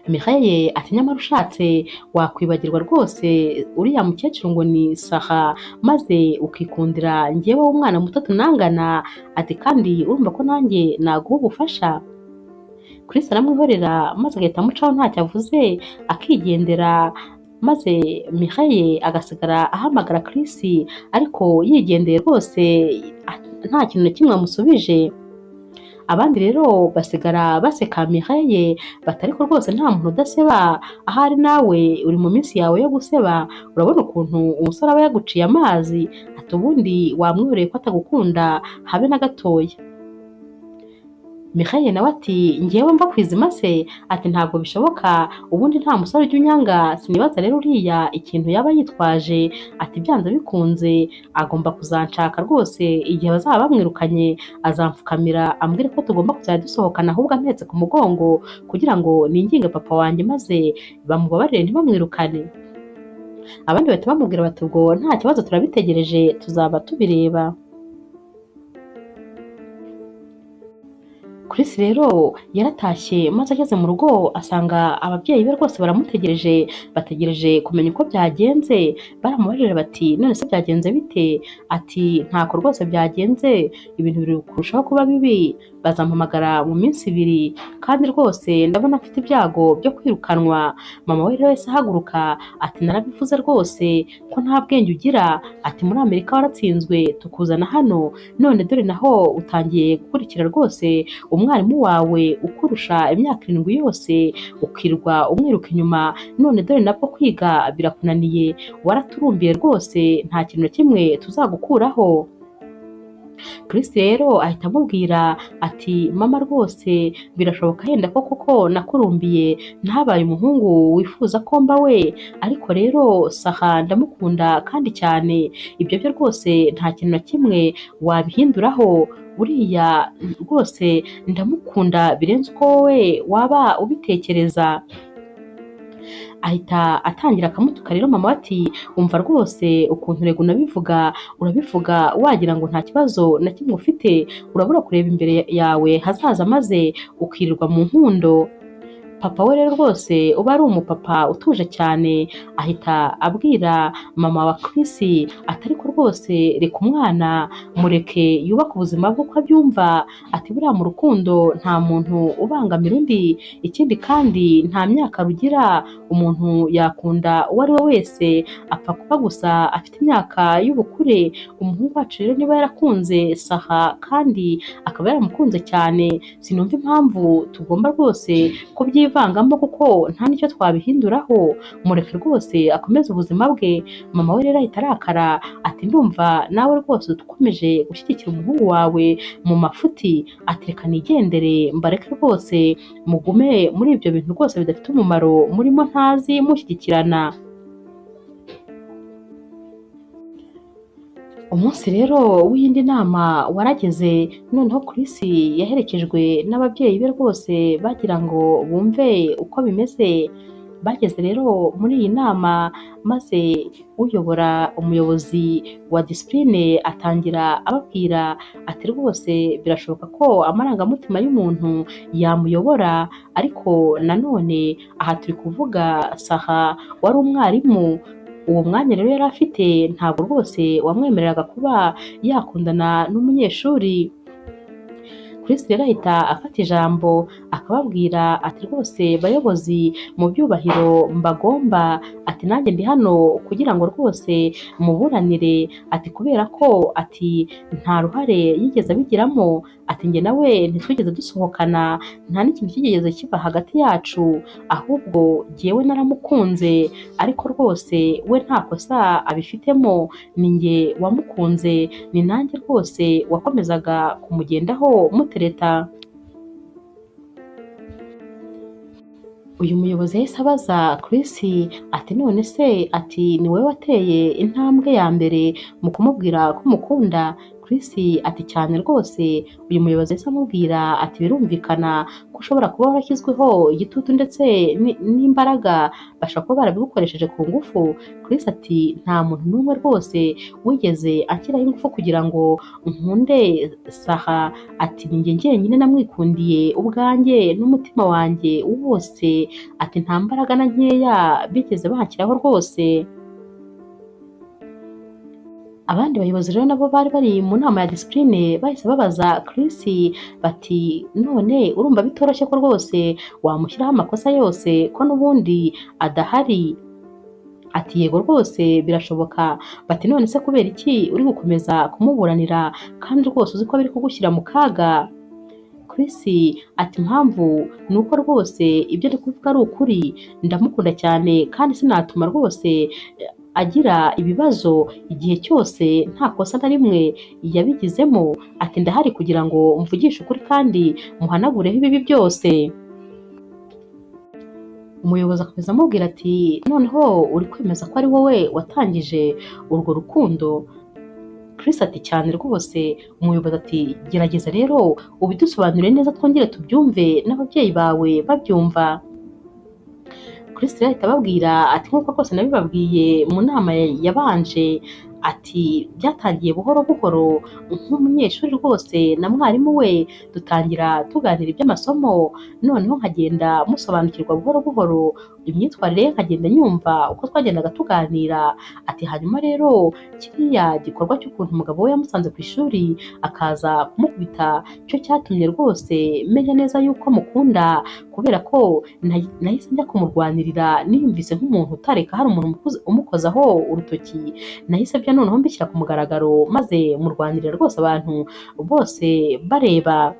Mireille ati nyamara ushatse wakwibagirwa rwose uriya mukecuru ngo ni Saha, maze ukikundira njyewe w'umwana muto tunangana, ati kandi urumva ko nanjye naguha ubufasha. Chris aramwihorera maze agahita amucaho ntacyo avuze akigendera, maze Mireille agasigara ahamagara Chris ariko yigendeye rwose nta kintu na kimwe amusubije. Abandi rero basigara baseka Mireille bati ariko rwose nta muntu udaseba, ahari nawe uri mu minsi yawe yo guseba, urabona ukuntu umusore aba yaguciye amazi, ati ubundi wamwihoreye ko atagukunda habe na gatoya. Mireille nawe ati njyewe mva ku izima se? Ati ntabwo bishoboka, ubundi nta musore ujya unyanga, sinibaza rero uriya ikintu yaba yitwaje, ati byanze bikunze agomba kuzanshaka rwose, igihe bazaba bamwirukanye azampfukamira ambwire ko tugomba kuzajya dusohokana ahubwo ampetse ku mugongo kugira ngo ninginge papa wanjye maze bamubabarire ntibamwirukane. Abandi bahita bamubwira bati ubwo nta kibazo turabitegereje tuzaba tubireba. Chris rero yaratashye maze ageze mu rugo asanga ababyeyi be rwose baramutegereje, bategereje kumenya uko byagenze. Baramubajije bati none se byagenze bite? Ati ntako rwose byagenze, ibintu biri kurushaho kuba bibi, bazampamagara mu minsi ibiri kandi rwose ndabona mfite ibyago byo kwirukanwa. Mama we rero yahise ahaguruka ati narabivuze rwose ko nta bwenge ugira, ati muri Amerika waratsinzwe tukuzana hano, none dore naho utangiye gukurikira rwose umwarimu wawe ukurusha imyaka 7 yose ukirwa umwiruka inyuma, none dore nabwo kwiga birakunaniye, waraturumbiye rwose nta kintu na kimwe tuzagukuraho. Chris rero ahita amubwira ati mama rwose birashoboka yenda ko koko nakurumbiye ntabaye umuhungu wifuza ko mba we, ariko rero Saha ndamukunda kandi cyane, ibyo byo rwose nta kintu na kimwe wabihinduraho, buriya rwose ndamukunda birenze uko wowe waba ubitekereza. Ahita atangira akamutuka rero mama ati umva rwose ukuntu rego unabivuga, urabivuga wagira ngo nta kibazo na kimwe ufite, urabura kureba imbere yawe hazaza maze ukirirwa mu nkundo. Papa we rero rwose uba ari umupapa utuje cyane, ahita abwira mama wa Chris ati ariko rwose reka umwana mureke yubake ubuzima bwe uko abyumva, ati buriya mu rukundo nta muntu ubangamira undi, ikindi kandi nta myaka rugira, umuntu yakunda uwo ari we wese apfa kuba gusa afite imyaka y'ubukure. Umuhungu wacu rero niba yarakunze Saha kandi akaba yaramukunze cyane, sinumva impamvu tugomba rwose kubyivangamo kuko nta n'icyo twabihinduraho, mureke rwose akomeze ubuzima bwe. Mama we rero ahita arakara ati ndumva nawe rwose ukomeje gushyigikira umuhungu wawe mu mafuti, ati reka nigendere mbareke rwose mugume muri ibyo bintu rwose bidafite umumaro murimo ntazi mushyigikirana. Umunsi rero w'iyindi nama warageze, noneho Chris yaherekejwe n'ababyeyi be rwose bagira ngo bumve uko bimeze. Bageze rero muri iyi nama maze uyobora umuyobozi wa discipline atangira ababwira ati rwose birashoboka ko amarangamutima y'umuntu yamuyobora, ariko nanone aha turi kuvuga Saha wari umwarimu, uwo mwanya rero yari afite ntabwo rwose wamwemereraga kuba yakundana n'umunyeshuri. Chris rero ahita afata ijambo akababwira ati rwose bayobozi mu byubahiro mbagomba, ati nanjye ndi hano kugira ngo rwose muburanire, ati kubera ko ati nta ruhare yigeze abigiramo, ati njye nawe ntitwigeze dusohokana, nta n'ikintu kigeze kiba hagati yacu, ahubwo jyewe naramukunze ariko rwose we nta kosa abifitemo, ni njye wamukunze, ni nanjye rwose wakomezaga kumugendaho mutereta. Uyu muyobozi yahise abaza Chris ati none se ati ni wowe wateye intambwe ya mbere mu kumubwira ko umukunda? Chris ati cyane rwose. Uyu muyobozi yahise amubwira ati birumvikana ko ushobora kuba warashyizweho igitutu ndetse n'imbaraga, bashobora kuba barabigukoresheje ku ngufu. Chris ati nta muntu n'umwe rwose wigeze anshyiraho ingufu kugira ngo nkunde Saha, ati ni njye njyenyine namwikundiye ubwanjye n'umutima wanjye wose, ati nta mbaraga na nkeya bigeze banshyiraho rwose. Abandi bayobozi rero nabo bari bari mu nama ya disipurine bahise babaza Chris bati none urumva bitoroshye ko rwose wamushyiraho amakosa yose ko n'ubundi adahari? Ati yego rwose birashoboka. Bati none se kubera iki uri gukomeza kumuburanira kandi rwose uzi ko biri kugushyira mu kaga? Chris ati impamvu ni uko rwose ibyo ndi kuvuga ari ukuri, ndamukunda cyane kandi sinatuma rwose agira ibibazo igihe cyose nta kosa na rimwe yabigizemo, ati ndahari kugira ngo mvugishe ukuri kandi muhanagureho ibibi byose. Umuyobozi akomeza amubwira ati noneho uri kwemeza ko ari wowe watangije urwo rukundo? Chris ati cyane rwose. Umuyobozi ati gerageza rero ubidusobanurire neza twongere tubyumve n'ababyeyi bawe babyumva. Chris rero ahita ababwira ati nk'uko rwose nabibabwiye mu nama yabanje, ati byatangiye buhoro buhoro nk'umunyeshuri rwose na mwarimu we dutangira tuganira iby'amasomo, noneho nkagenda musobanukirwa buhoro buhoro imyitwarire ye nkagenda nyumva uko twagendaga tuganira. Ati hanyuma rero kiriya gikorwa cy'ukuntu umugabo we yamusanze ku ishuri akaza kumukubita cyo cyatumye rwose menya neza yuko mukunda, kubera ko nahise njya kumurwanirira niyumvise nk'umuntu utareka hari umuntu umukozaho urutoki, nahise bya noneho mbishyira ku mugaragaro maze murwanirira rwose abantu bose bareba.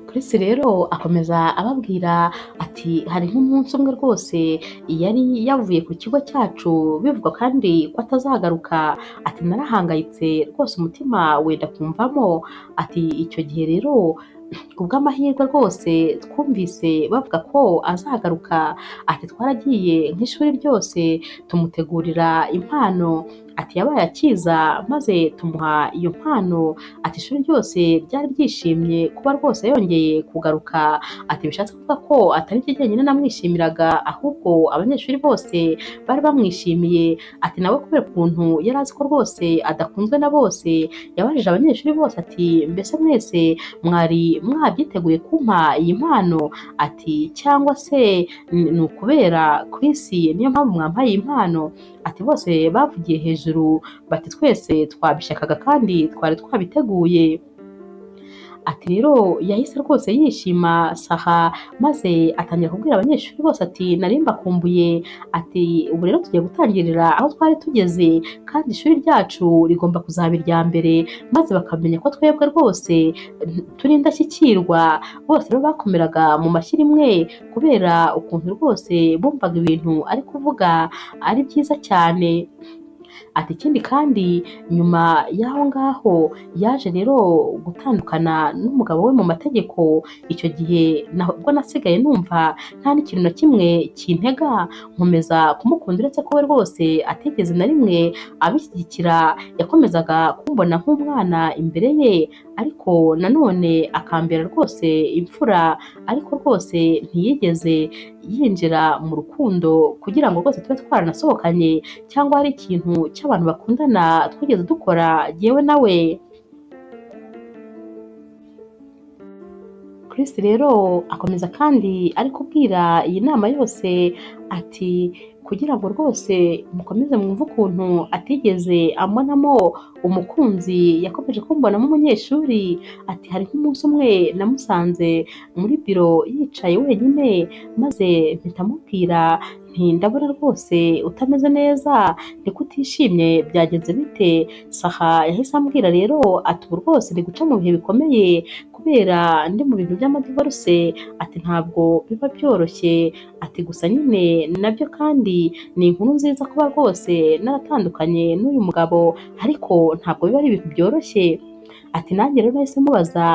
Chris rero akomeza ababwira ati hari nk'umunsi umwe rwose yari yavuye ku kigo cyacu bivugwa kandi ko atazagaruka, ati narahangayitse rwose umutima wenda kumvamo, ati icyo gihe rero kubw'amahirwe rwose twumvise bavuga ko azagaruka, ati twaragiye nk'ishuri ryose tumutegurira impano, ati yabaye akiza maze tumuha iyo mpano, ati ishuri ryose ryari ryishimye kuba rwose yongeye kugaruka, ati bishatse kuvuga ko atari njye jyenyine namwishimiraga ahubwo abanyeshuri bose bari bamwishimiye, ati nawe kubera ukuntu yari azi ko rwose adakunzwe na bose yabajije abanyeshuri bose ati mbese mwese mwari mwabyiteguye kumpa iyi mpano, ati cyangwa se ni ukubera Chris niyo mpamvu mwampaye iyi mpano? Ati bose bavugiye hejuru bati twese twabishakaga kandi twari twabiteguye. Ati rero yahise rwose yishima Saha maze atangira kubwira abanyeshuri bose ati nari mbakumbuye, ati ubu rero tugiye gutangirira aho twari tugeze kandi ishuri ryacu rigomba kuzaba irya mbere, maze bakamenya ko twebwe rwose turi indashyikirwa. Bose rero bakomeraga mu mashyi rimwe kubera ukuntu rwose bumvaga ibintu ari kuvuga ari byiza cyane. Ati ikindi kandi nyuma y'aho ngaho yaje rero gutandukana n'umugabo we mu mategeko, icyo gihe nabwo nasigaye numva nta n'ikintu na kimwe kintega nkomeza kumukunda uretse ko we rwose atigeze na rimwe abishyigikira, yakomezaga kumbona nk'umwana imbere ye ariko nanone akambera rwose imfura, ariko rwose ntiyigeze yinjira mu rukundo kugira ngo rwose tube twaranasohokanye cyangwa hari ikintu cy'abantu bakundana twigeze dukora jyewe nawe. Chris rero akomeza kandi ari kubwira iyi nama yose Ati kugira ngo rwose mukomeze mwumve ukuntu atigeze ambonamo umukunzi, yakomeje kumbonamo umunyeshuri. Ati hari nk'umunsi umwe namusanze muri biro yicaye wenyine, maze mpita mubwira nti ndabona rwose utameze neza, niko utishimye byagenze bite? Saha yahise ambwira rero ati ubu rwose ndi guca mu bihe bikomeye kubera ndi mu bintu by'amadivoruse, ati ntabwo biba byoroshye, ati gusa nyine nabyo kandi ni inkuru nziza kuba rwose naratandukanye n'uyu mugabo, ariko ntabwo biba ari ibintu byoroshye. Ati nanjye rero nahise mubaza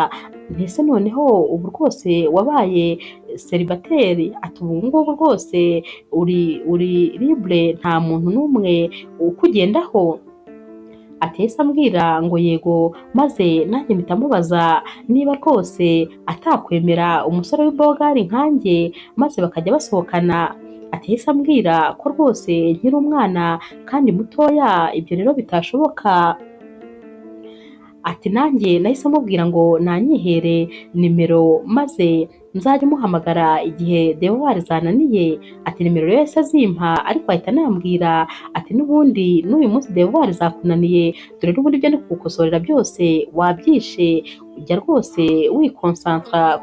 ntese noneho ubu rwose wabaye seribateri, ati ubu ngubu rwose uri libre, nta muntu n'umwe ukugendaho. Ati yahise ambwira ngo yego, maze nanjye mpita mubaza niba rwose atakwemera umusore w'ibogari nkanjye maze bakajya basohokana. Ati yahise ambwira ko rwose nkiri umwana kandi mutoya, ibyo rero bitashoboka. Ati nanjye nahise mubwira ngo nanyihere nimero maze nzajya muhamagara igihe devuwari zananiye. Ati nimero rero yahise azimpa, ariko ahita anambwira ati n'ubundi n'uyu munsi devuwari zakunaniye, dore n'ubundi ibyo ndi kugukosorera byose wabyishe, ujya rwose wikonsantara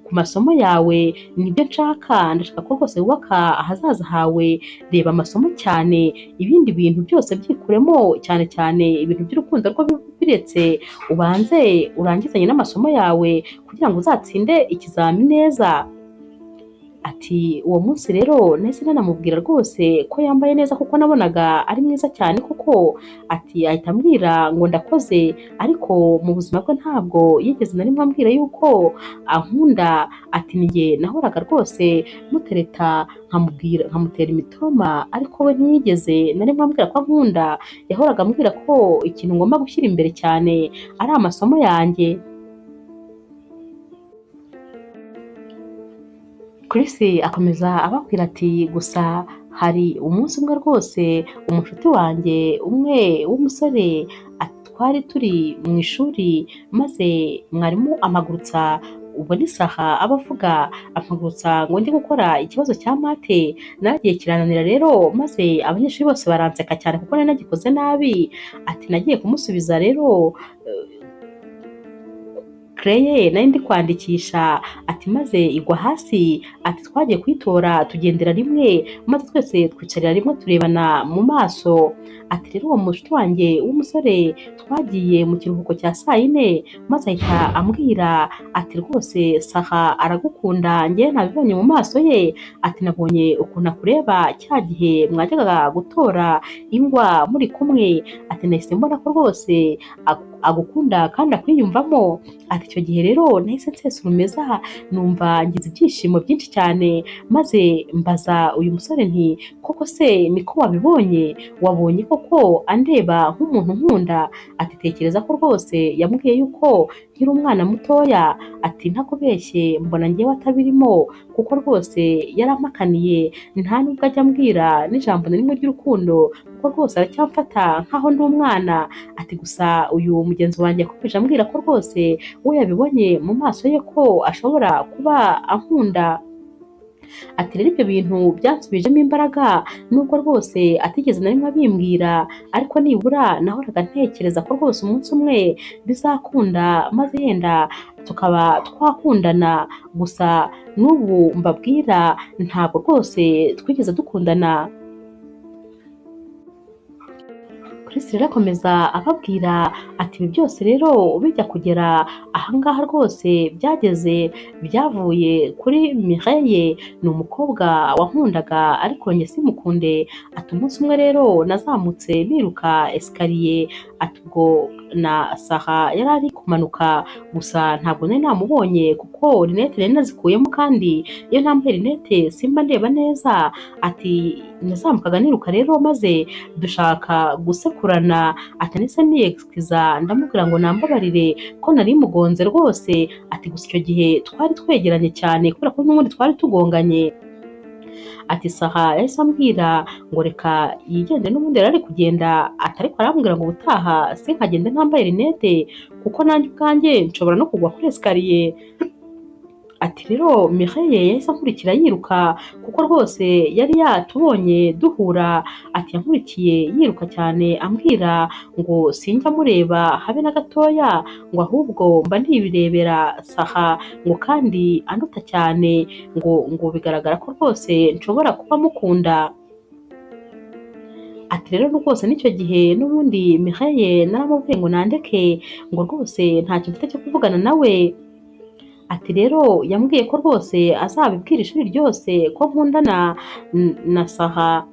ku masomo yawe, nibyo nshaka, ndashaka ko rwose wubaka ahazaza hawe, reba amasomo cyane, ibindi bintu byose byikuremo, cyane cyane ibintu by'urukundo rwo biretse, ubanze urangizanye n'amasomo yawe kugira ngo uzatsinde ikizami neza. Ati uwo munsi rero nahise nanamubwira rwose ko yambaye neza kuko nabonaga ari mwiza cyane kuko. Ati ahita ambwira ngo ndakoze, ariko mu buzima bwe ntabwo yigeze na rimwe ambwira yuko ankunda. Ati njye nahoraga rwose mutereta nkamubwira nkamutera imitoma, ariko we ntiyigeze na rimwe ambwira ko ankunda, yahoraga ambwira ko ikintu ngomba gushyira imbere cyane ari amasomo yanjye. Chris akomeza ababwira ati gusa hari umunsi umwe rwose umushuti wanjye umwe w'umusore twari turi mu ishuri, maze mwarimu amagurutsa, ubwo ni Saha aba avuga, ampagurutsa ngo ndi gukora ikibazo cya mate, naragiye kirananira rero, maze abanyeshuri bose baranseka cyane kuko nari nagikoze nabi. Ati nagiye kumusubiza rero kreye nari ndi kwandikisha, ati maze igwa hasi. Ati twagiye kuyitora tugendera rimwe, maze twese twicarira rimwe turebana mu maso. Ati rero uwo mushuti wanjye w'umusore twagiye mu kiruhuko cya saa yine, maze ahita ambwira ati rwose Saha aragukunda, njye nabibonye mu maso ye. Ati nabonye ukuntu akureba cya gihe mwajyaga gutora ingwa muri kumwe, ati nahise mbona ko rwose agukunda kandi akwiyumvamo. Ati icyo gihe rero nahise nsesa urumeza, numva ngize ibyishimo byinshi cyane, maze mbaza uyu musore nti koko se niko wabibonye, wabonye koko andeba nk'umuntu nkunda? Ati tekereza ko rwose yambwiye yuko nkiri umwana mutoya, ati ntakubeshye mbona njyewe atabirimo kuko rwose yarampakaniye, nta nubwo ajya ambwira n'ijambo na rimwe ry'urukundo kuko rwose aracyamfata nkaho ndi umwana. Ati gusa uyu mugenzi wanjye yakomeje ambwira ko rwose we yabibonye mu maso ye ko ashobora kuba ankunda. Ati rero ibyo bintu byansubijemo imbaraga, nubwo rwose atigeze na rimwe abimbwira, ariko nibura nahoraga ntekereza ko rwose umunsi umwe bizakunda, maze yenda tukaba twakundana. Gusa n'ubu mbabwira ntabwo rwose twigeze dukundana. Chris rero akomeza ababwira ati ibi byose rero bijya kugera ahangaha rwose byageze byavuye kuri Mireille, ni umukobwa wankundaga ariko njye simukunde. Ati umunsi umwe rero nazamutse niruka esikariye, ati ubwo na Saha yari ari kumanuka, gusa ntabwo nari namubonye kuko rinete nari nazikuyemo, kandi iyo ntambaye rinete simba ndeba neza. Ati nazamukaga niruka rero maze dushaka gusekurana, ati nahise niyegisikiza ndamubwira ngo nambabarire ko nari mugonze rwose. Ati gusa icyo gihe twari twegeranye cyane kubera ko n'ubundi twari tugonganye. Ati Saha yahise ambwira ngo reka yigende, n'ubundi yari ari kugenda, ati ariko arambwira ngo ubutaha sinkagende ntambaye rinete kuko nanjye ubwanjye nshobora no kugwa kuri esikariye. Ati rero Mireille yahise ankurikira yiruka kuko rwose yari yatubonye duhura. Ati yankurikiye yiruka cyane ambwira ngo sinjya mureba habe na gatoya, ngo ahubwo mba nibirebera Saha, ngo kandi anduta cyane, ngo bigaragara ko rwose nshobora kuba mukunda. Ati rero rwose n'icyo gihe n'ubundi Mireille naramubwiye ngo nandeke, ngo rwose ntacyo mfite cyo kuvugana nawe. Ati rero yambwiye ko rwose azabibwira ishuri ryose ko nkundana na Saha.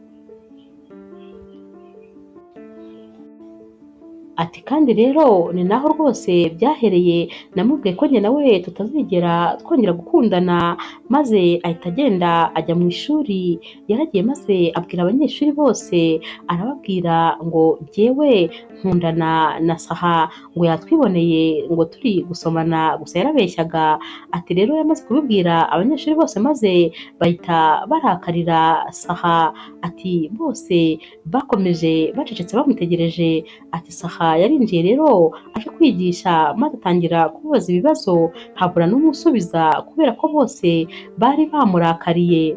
Ati kandi rero ni naho rwose byahereye, namubwiye ko njye nawe tutazigera twongera gukundana, maze ahita agenda ajya mu ishuri. Yaragiye maze abwira abanyeshuri bose, arababwira ngo jyewe nkundana na Saha, ngo yatwiboneye ngo turi gusomana, gusa yarabeshyaga. Ati rero yamaze kubibwira abanyeshuri bose maze bahita barakarira Saha. Ati bose bakomeje bacecetse bamutegereje. Ati Saha yarinjiye rero aje kwigisha maze atangira kubaza ibibazo, habura n'umusubiza kubera ko bose bari bamurakariye.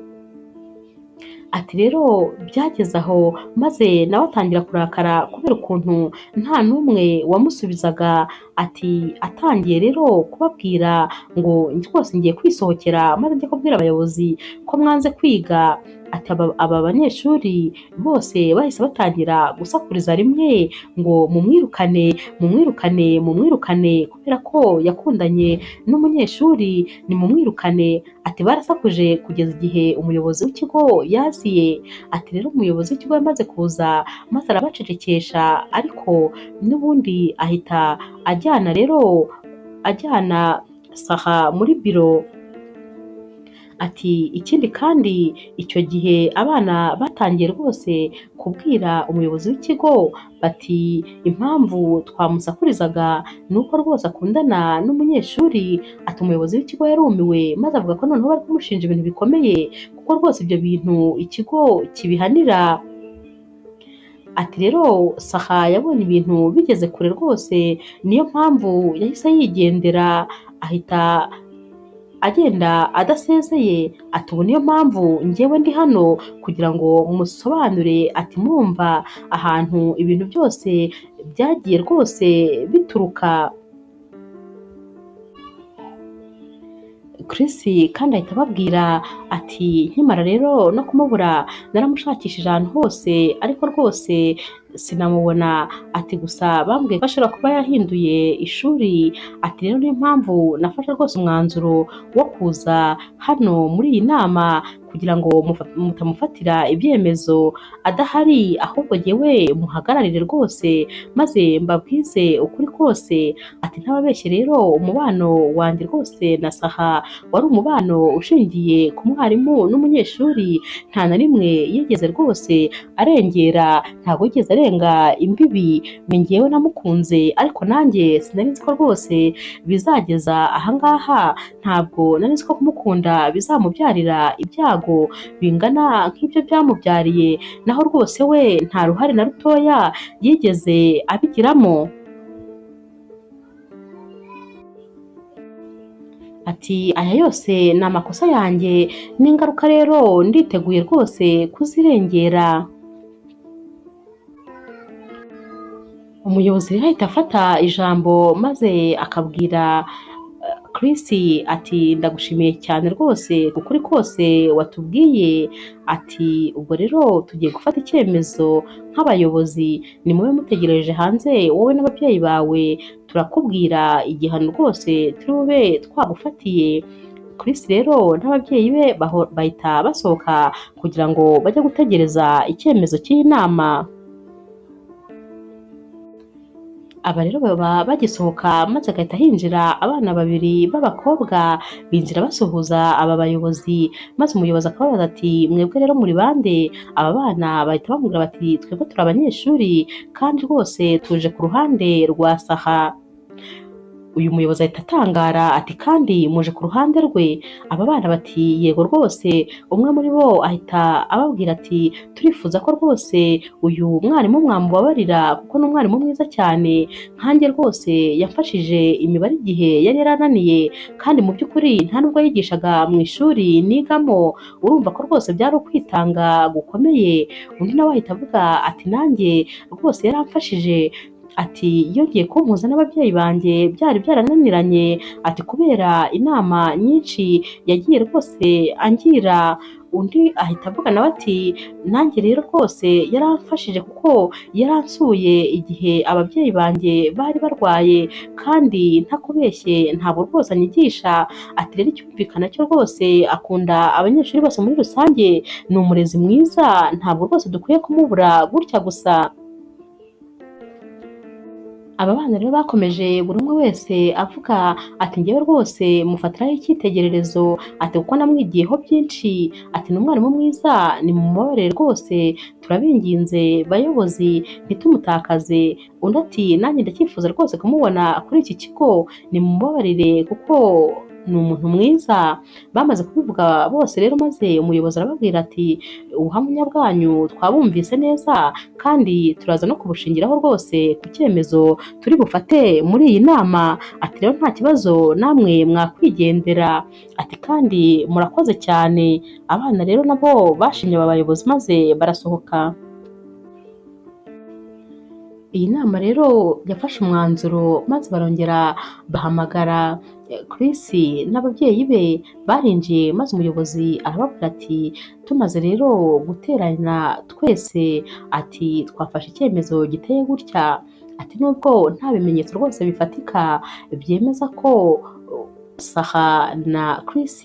Ati rero byageze aho maze nawe atangira kurakara kubera ukuntu nta n'umwe wamusubizaga. Ati atangiye rero kubabwira ngo rwose ngiye kwisohokera maze njye kubwira abayobozi ko mwanze kwiga. Ati aba banyeshuri bose bahise batangira gusakuriza rimwe ngo mumwirukane, mumwirukane, mumwirukane kubera ko yakundanye n'umunyeshuri, ni mumwirukane. Ati barasakuje kugeza igihe umuyobozi w'ikigo yaziye. Ati rero umuyobozi w'ikigo yamaze kuza maze arabacecekesha, ariko n'ubundi ahita ajyana rero ajyana Saha muri biro. Ati ikindi kandi icyo gihe abana batangiye rwose kubwira umuyobozi w'ikigo bati impamvu twamusakurizaga ni uko rwose akundana n'umunyeshuri. Ati umuyobozi w'ikigo yarumiwe maze avuga ko noneho bari kumushinja ibintu bikomeye kuko rwose ibyo bintu ikigo kibihanira. Ati rero Saha yabonye ibintu bigeze kure rwose, niyo mpamvu yahise yigendera ahita agenda adasezeye. Ati ubu niyo mpamvu njyewe ndi hano kugira ngo musobanure. Ati murumva ahantu ibintu byose byagiye rwose bituruka. Chris kandi ahita ababwira ati nkimara rero no kumubura naramushakishije ahantu hose ariko rwose sinamubona. Ati gusa bambwiye ko ashobora kuba yahinduye ishuri. Ati rero niyo mpamvu nafashe rwose umwanzuro wo kuza hano muri iyi nama kugira ngo mutamufatira ibyemezo adahari, ahubwo jyewe muhagararire rwose maze mbabwize ukuri kose. Ati ntababeshye rero umubano wanjye rwose na Saha wari umubano ushingiye ku mwarimu n'umunyeshuri, nta na rimwe yigeze rwose arengera, ntabwo yigeze arenga imbibi. Njyewe namukunze ariko nanjye sinari nzi ko rwose bizageza ahangaha, ntabwo nari nzi ko kumukunda bizamubyarira ibyago bingana nk'ibyo byamubyariye, naho rwose we nta ruhare na rutoya yigeze abigiramo. Ati aya yose ni amakosa yanjye n'ingaruka rero nditeguye rwose kuzirengera. Umuyobozi rero ahita afata ijambo maze akabwira Chris ati ndagushimiye cyane rwose kukuri kose watubwiye. Ati ubwo rero tugiye gufata icyemezo nk'abayobozi, ni mube mutegereje hanze wowe n'ababyeyi bawe, turakubwira igihano rwose turi bube twagufatiye. Chris rero n'ababyeyi be bahita basohoka kugira ngo bajye gutegereza icyemezo cy'iyi nama. Aba rero baba bagisohoka maze agahita hinjira abana babiri b'abakobwa, binjira basuhuza aba bayobozi, maze umuyobozi akababaza ati mwebwe rero muri bande? Aba bana bahita bamubwira bati twebwe turi abanyeshuri kandi rwose tuje ku ruhande rwa Saha. Uyu muyobozi ahita atangara ati kandi muje ku ruhande rwe? Aba bana bati yego rwose. Umwe muri bo ahita ababwira ati turifuza ko rwose uyu mwarimu mwamubabarira kuko ni umwarimu mwiza cyane, nkanjye rwose yamfashije imibare igihe yari yarananiye, kandi mu by'ukuri nta nubwo yigishaga mu ishuri nigamo, urumva ko rwose byari ukwitanga gukomeye. Undi nawe ahita avuga ati nanjye rwose yaramfashije, ati yongeye kumpuza n'ababyeyi banjye byari byarananiranye, ati kubera inama nyinshi yagiye rwose angira. Undi ahita avuga nawe ati nanjye rero rwose yaramfashije kuko yaransuye igihe ababyeyi banjye bari barwaye, kandi ntakubeshye ntabwo rwose anyigisha, ati rero icyumvikana cyo rwose akunda abanyeshuri bose muri rusange, ni umurezi mwiza, ntabwo rwose dukwiye kumubura gutya gusa. Aba bana rero bakomeje buri umwe wese avuga ati njyewe rwose mufatiraho icyitegererezo, ati kuko namwigiyeho byinshi, ati ni umwarimu mwiza, ni mumubabarire rwose, turabinginze bayobozi ntitumutakaze. Undi ati nanjye ndacyifuza rwose kumubona kuri iki kigo, ni mumubabarire kuko ni umuntu mwiza. Bamaze kubivuga bose rero, maze umuyobozi arababwira ati ubuhamya bwanyu twabumvise neza kandi turaza no kubushingiraho rwose ku cyemezo turi bufate muri iyi nama, ati rero nta kibazo namwe mwakwigendera, ati kandi murakoze cyane. Abana rero nabo bashimye aba bayobozi maze barasohoka. Iyi nama rero yafashe umwanzuro maze barongera bahamagara Chris n'ababyeyi be, barinjiye maze umuyobozi arababwira ati tumaze rero guterana twese, ati twafashe icyemezo giteye gutya, ati nubwo nta bimenyetso rwose bifatika byemeza ko Saha na Chris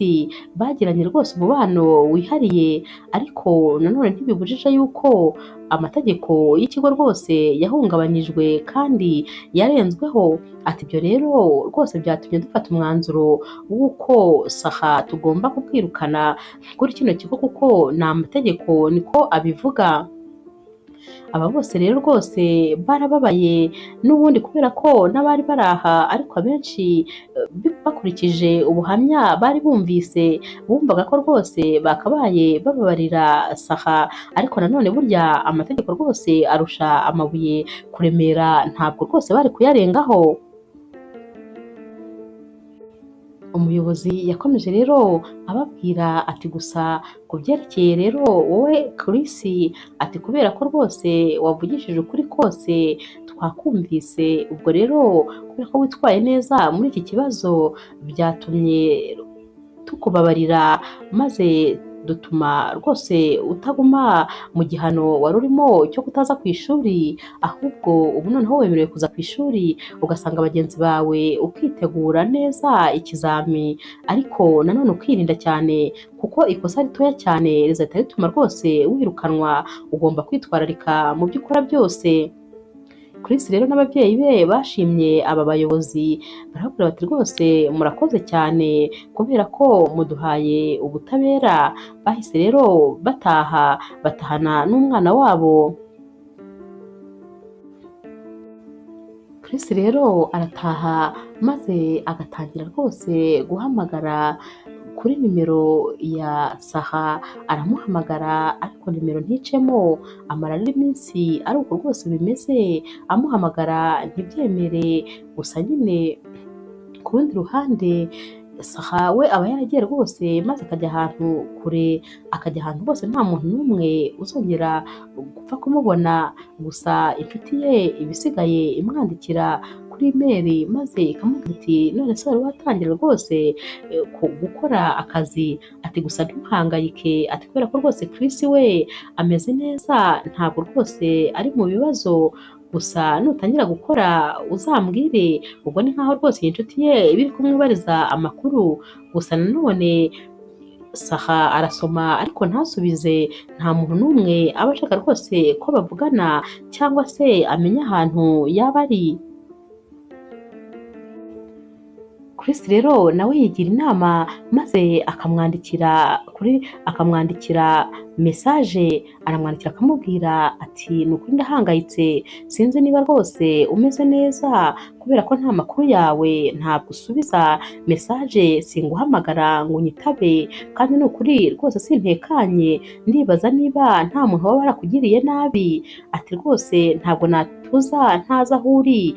bagiranye rwose umubano wihariye, ariko nanone ntibibujije yuko amategeko y'ikigo rwose yahungabanyijwe kandi yarenzweho, ati ibyo rero rwose byatumye dufata umwanzuro w'uko Saha tugomba kukwirukana kuri kino kigo kuko ni amategeko niko abivuga. Aba bose rero rwose barababaye n'ubundi kubera ko n'abari bari aha ariko abenshi bakurikije ubuhamya bari bumvise bumvaga ko rwose bakabaye bababarira Saha, ariko nanone burya amategeko rwose arusha amabuye kuremera, ntabwo rwose bari kuyarengaho. Umuyobozi yakomeje rero ababwira ati gusa ku byerekeye rero wowe Chris, ati kubera ko rwose wavugishije ukuri kose twakumvise, ubwo rero kubera ko witwaye neza muri iki kibazo byatumye tukubabarira maze dutuma rwose utaguma mu gihano wari urimo cyo kutaza ku ishuri, ahubwo ubu noneho wemerewe kuza ku ishuri ugasanga bagenzi bawe ukitegura neza ikizami, ariko nanone ukirinda cyane kuko ikosa ritoya cyane rizahita rituma rwose wirukanwa, ugomba kwitwararika mu byo ukora byose. Chris rero n'ababyeyi be bashimye aba bayobozi barababwira bati rwose murakoze cyane kubera ko muduhaye ubutabera. Bahise rero bataha batahana n'umwana wabo. Chris rero arataha maze agatangira rwose guhamagara kuri nimero ya Saha, aramuhamagara ariko nimero nticemo, amara iminsi ari uko rwose bimeze, amuhamagara ntibyemere. Gusa nyine ku rundi ruhande Saha we aba yaragiye rwose maze akajya ahantu kure, akajya ahantu hose nta muntu n'umwe uzongera gupfa kumubona, gusa inshuti ye ibisigaye imwandikira kuri imeri maze ikamubwira iti none se wari watangira rwose gukora akazi, ati gusa ntuhangayike, ati kubera ko rwose Chris we ameze neza ntabwo rwose ari mu bibazo, gusa nutangira gukora uzambwire. Ubwo ni nkaho rwose iyi nshuti ye iba iri kumwibariza amakuru, gusa nanone Saha arasoma ariko ntasubize, nta muntu n'umwe aba ashaka rwose ko bavugana cyangwa se amenya ahantu yaba ari. Chris rero nawe yigira inama maze akamwandikira Message aramwandikira akamubwira ati ni ukuri ndahangayitse, sinzi niba rwose umeze neza kubera ko nta makuru yawe, ntabwo usubiza message, singuhamagara ngo unyitabe, kandi ni ukuri rwose sintekanye, ndibaza niba nta muntu waba warakugiriye nabi. Ati rwose ntabwo natuza ntazi aho uri,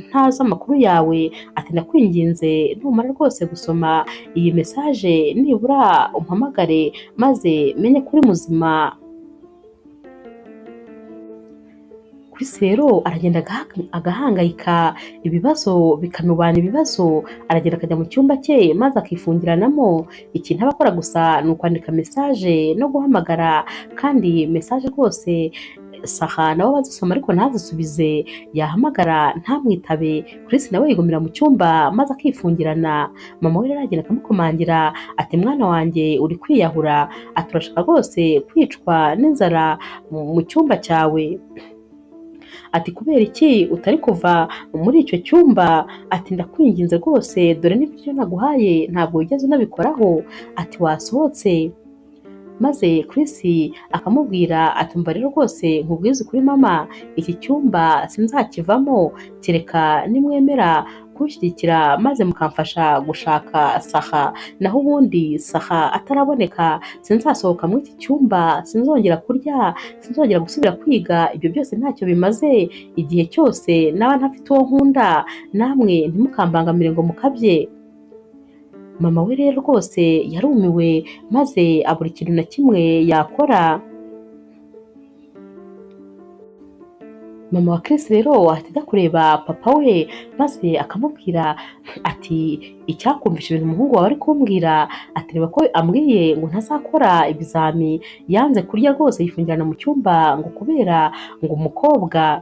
ntazi amakuru yawe. Ati ndakwinginze numara rwose gusoma iyi message nibura umpamagare maze menye ko uri muzima. Chris rero aragenda agahangayika, ibibazo bikamubana ibibazo, aragenda akajya mu cyumba cye maze akifungiranamo. Ikintu aba akora gusa ni ukwandika message no guhamagara, kandi message rwose Saha nawe abazisoma ariko ntazisubize, yahamagara ntamwitabe. Chris nawe yigumira mu cyumba maze akifungirana. Mama we rero aragenda akamukomangira ati mwana wanjye uri kwiyahura, ati urashaka rwose kwicwa n'inzara mu cyumba cyawe. Ati kubera iki utari kuva muri icyo cyumba? Ati ndakwinginze rwose, dore n'ibyo naguhaye ntabwo wigeze unabikoraho. Ati wasohotse. Maze Chris akamubwira ati umva rero rwose nkubwize ukuri mama, iki cyumba sinzakivamo kereka nimwemera kunshyigikira maze mukamfasha gushaka Saha, naho ubundi Saha ataraboneka sinzasohoka muri iki cyumba, sinzongera kurya, sinzongera gusubira kwiga, ibyo byose ntacyo bimaze. Igihe cyose naba ntafite uwo nkunda, namwe ntimukambangamire ngo mukabye. Mama we rero rwose yarumiwe maze abura ikintu na kimwe yakora. Mama wa Chris rero ahita ajya kureba papa we maze akamubwira ati icyakumvisha ibintu umuhungu wawe ari kumbwira, ati reba ko ambwiye ngo ntazakora ibizami, yanze kurya rwose yifungirana mu cyumba ngo kubera ngo umukobwa.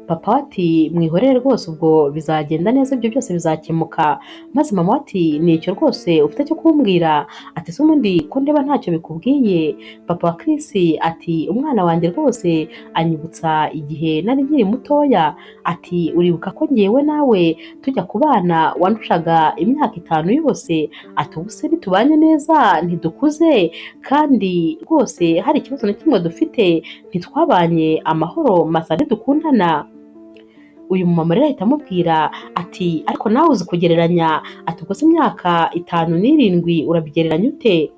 Papa ati mwihorere rwose ubwo bizagenda neza, ibyo byose bizakemuka. Maze mama ati ni icyo rwose ufite cyo kumbwira? Ati se ubundi ko ndeba ntacyo bikubwiye? Papa wa Chris ati umwana wanjye rwose anyibutsa igihe nari nkiri mutoya. Ati uribuka ko ngewe nawe tujya kubana wandushaga imyaka 5 yose? Ati ubu se ntitubanye neza, ntidukuze, kandi rwose hari ikibazo na kimwe dufite, ntitwabanye amahoro masa, ntidukundana. Uyu mumama rero ahita amubwira ati ariko nawe uzi kugereranya, ati ubwo se imyaka 5 n'7 urabigereranya ute?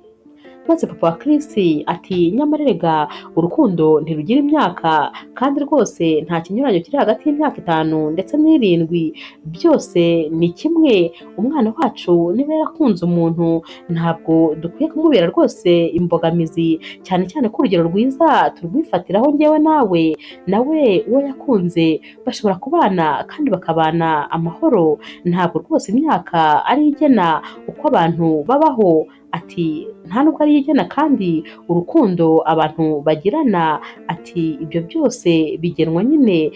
Maze papa wa Chris ati nyamara erega urukundo ntirugira imyaka, kandi rwose nta kinyuranyo kiri hagati y'imyaka 5 ndetse n'7, byose ni kimwe. Umwana wacu niba yarakunze umuntu ntabwo dukwiye kumubera rwose imbogamizi, cyane cyane ko urugero rwiza turwifatiraho njyewe nawe, nawe uwo yakunze bashobora kubana kandi bakabana amahoro. Ntabwo rwose imyaka ari igena uko abantu babaho, ati nta nubwo ari igena kandi urukundo abantu bagirana, ati ibyo byose bigenwa nyine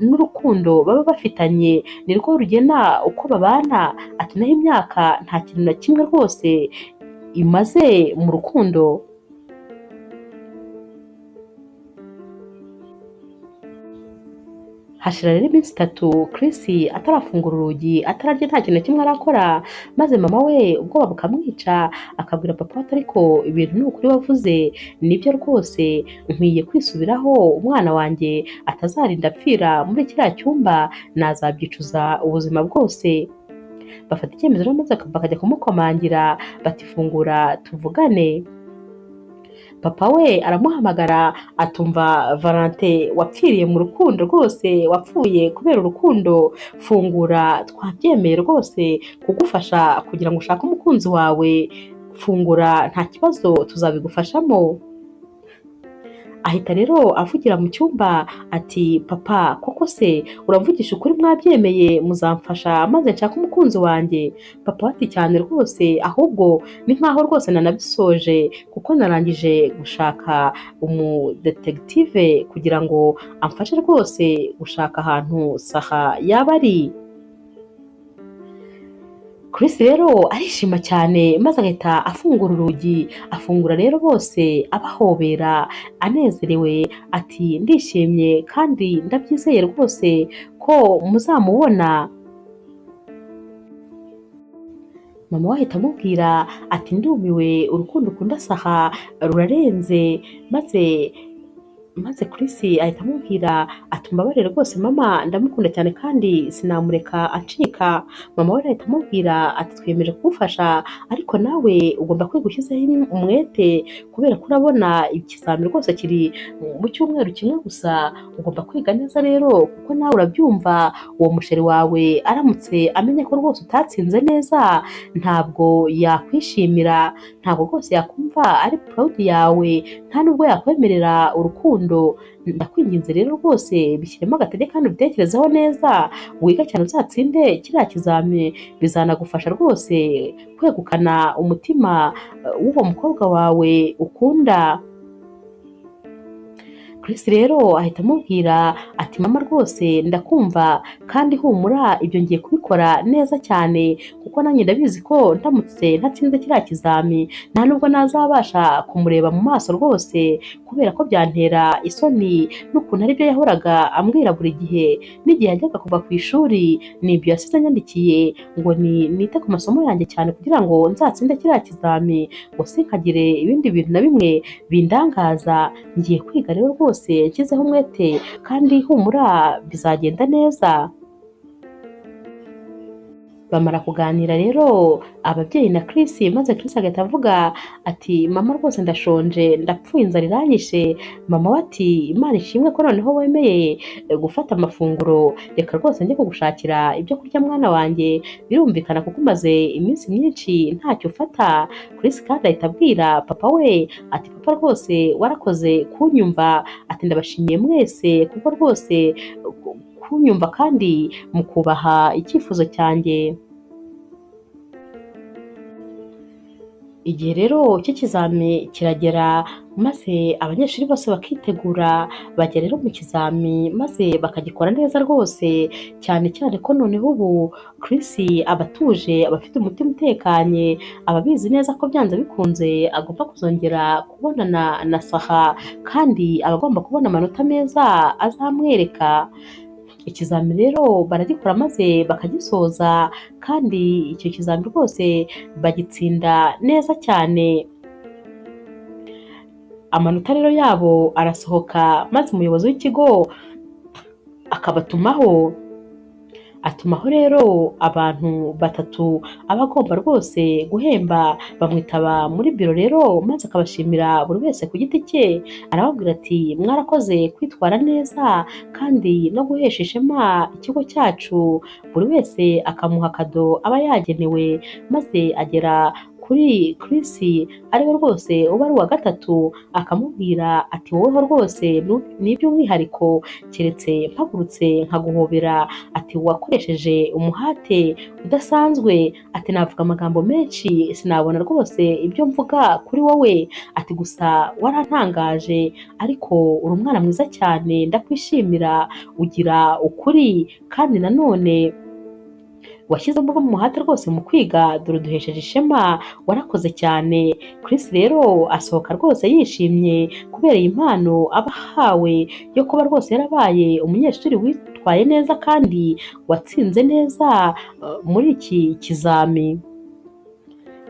n'urukundo baba bafitanye, nirwo rugena uko babana. Ati naho imyaka nta kintu na kimwe rwose imaze mu rukundo. Hashira rero iminsi 3 Chris atarafungura urugi, atararya, nta kintu na kimwe arakora. Maze mama we ubwoba bukamwica akabwira papa we ariko ibintu ni ukuri wavuze nibyo rwose, nkwiye kwisubiraho, umwana wanjye atazarinda apfira muri kiriya cyumba, nazabyicuza ubuzima bwose. Bafata icyemezo rero maze bakajya kumukomangira bati fungura tuvugane. Papa we aramuhamagara atumva Valente wapfiriye mu rukundo rwose, wapfuye kubera urukundo, fungura twabyemeye rwose kugufasha kugira ngo ushake umukunzi wawe, fungura nta kibazo tuzabigufashamo. Ahita rero avugira mu cyumba ati papa koko se uravugisha ukuri, mwabyemeye muzamfasha maze nshaka umukunzi wanjye? Papa ati cyane rwose, ahubwo ni nkaho rwose nanabisoje kuko narangije gushaka umudetektive kugira ngo amfashe rwose gushaka ahantu Saha yaba ari. Chris rero arishima cyane maze agahita afungura urugi, afungura rero bose abahobera anezerewe ati ndishimye kandi ndabyizeye rwose ko muzamubona. Mama we ahita amubwira ati ndumiwe, urukundo ukunda Saha rurarenze. Maze Chris ahita amubwira ati umbabarire rwose mama, ndamukunda cyane kandi sinamureka acika. Mama we ahita amubwira ati twiyemeje kugufasha, ariko nawe ugomba kwiga ushyizeho umwete, kubera ko urabona ikizami rwose kiri mu cyumweru kimwe gusa, ugomba kwiga neza rero, kuko nawe urabyumva uwo musheri wawe aramutse amenye ko rwose utatsinze neza ntabwo yakwishimira, ntabwo rwose yakumva ari proud yawe, nta nubwo yakwemerera urukundo. Ndakwinginze rero rwose bishyiremo agatege kandi ubitekerezeho neza, wiga cyane uzatsinde kiriya kizami, bizanagufasha rwose kwegukana umutima w'uwo mukobwa wawe ukunda. Chris rero ahita amubwira ati mama rwose ndakumva kandi humura, ibyo ngiye kubikora neza cyane, kuko nanjye ndabizi ko ndamutse ntatsinze kiriya kizami nta nubwo nazabasha kumureba mu maso rwose, kubera ko byantera isoni n'ukuntu aribyo yahoraga ambwira buri gihe, n'igihe yajyaga kuva ku ishuri nibyo yasize anyandikiye ngo nite ku masomo yanjye cyane kugira ngo nzatsinde kiriya kizami, ngo sinkagire ibindi bintu na bimwe bindangaza. Ngiye kwiga rero rwose nshyizeho umwete kandi humura bizagenda neza. Bamara kuganira rero ababyeyi na Chris, maze Chris agahita avuga ati mama rwose ndashonje, ndapfuye, inzara iranyishe. Mama we ati Imana ishimwe ko noneho wemeye gufata amafunguro, reka rwose njye kugushakira ibyo kurya mwana wanjye, birumvikana kuko umaze iminsi myinshi ntacyo ufata. Chris kandi ahita abwira papa we ati papa rwose warakoze kunyumva, ati ndabashimiye mwese kuko rwose kunyumva kandi mukubaha icyifuzo cyanjye. Igihe rero cy'ikizami kiragera, maze abanyeshuri bose bakitegura, bajya rero mu kizami maze bakagikora neza rwose, cyane cyane ko noneho ubu Chris aba atuje, aba afite umutima utekanye, aba abizi neza ko byanze bikunze agomba kuzongera kubonana na Saha, kandi aba agomba kubona amanota meza azamwereka. Ikizami rero baragikora maze bakagisoza, kandi icyo kizami rwose bagitsinda neza cyane. Amanota rero yabo arasohoka, maze umuyobozi w'ikigo akabatumaho. Atumaho rero abantu batatu aba agomba rwose guhemba, bamwitaba muri biro rero maze akabashimira buri wese ku giti cye, arababwira ati mwarakoze kwitwara neza kandi no guhesha ishema ikigo cyacu. Buri wese akamuha akado aba yagenewe, maze agera kuri Chris ariwe rwose uba ari uwa gatatu, akamubwira ati woweho rwose ni iby'umwihariko, keretse mpagurutse nkaguhobera, ati wakoresheje umuhate udasanzwe, ati navuga amagambo menshi sinabona rwose ibyo mvuga kuri wowe, ati gusa warantangaje, ariko uri umwana mwiza cyane ndakwishimira, ugira ukuri kandi nanone washyizemo umuhate rwose mu kwiga, dore uduhesheje ishema, warakoze cyane. Chris rero asohoka rwose yishimye kubera iyi mpano aba ahawe yo kuba rwose yarabaye umunyeshuri witwaye neza kandi watsinze neza muri iki kizami.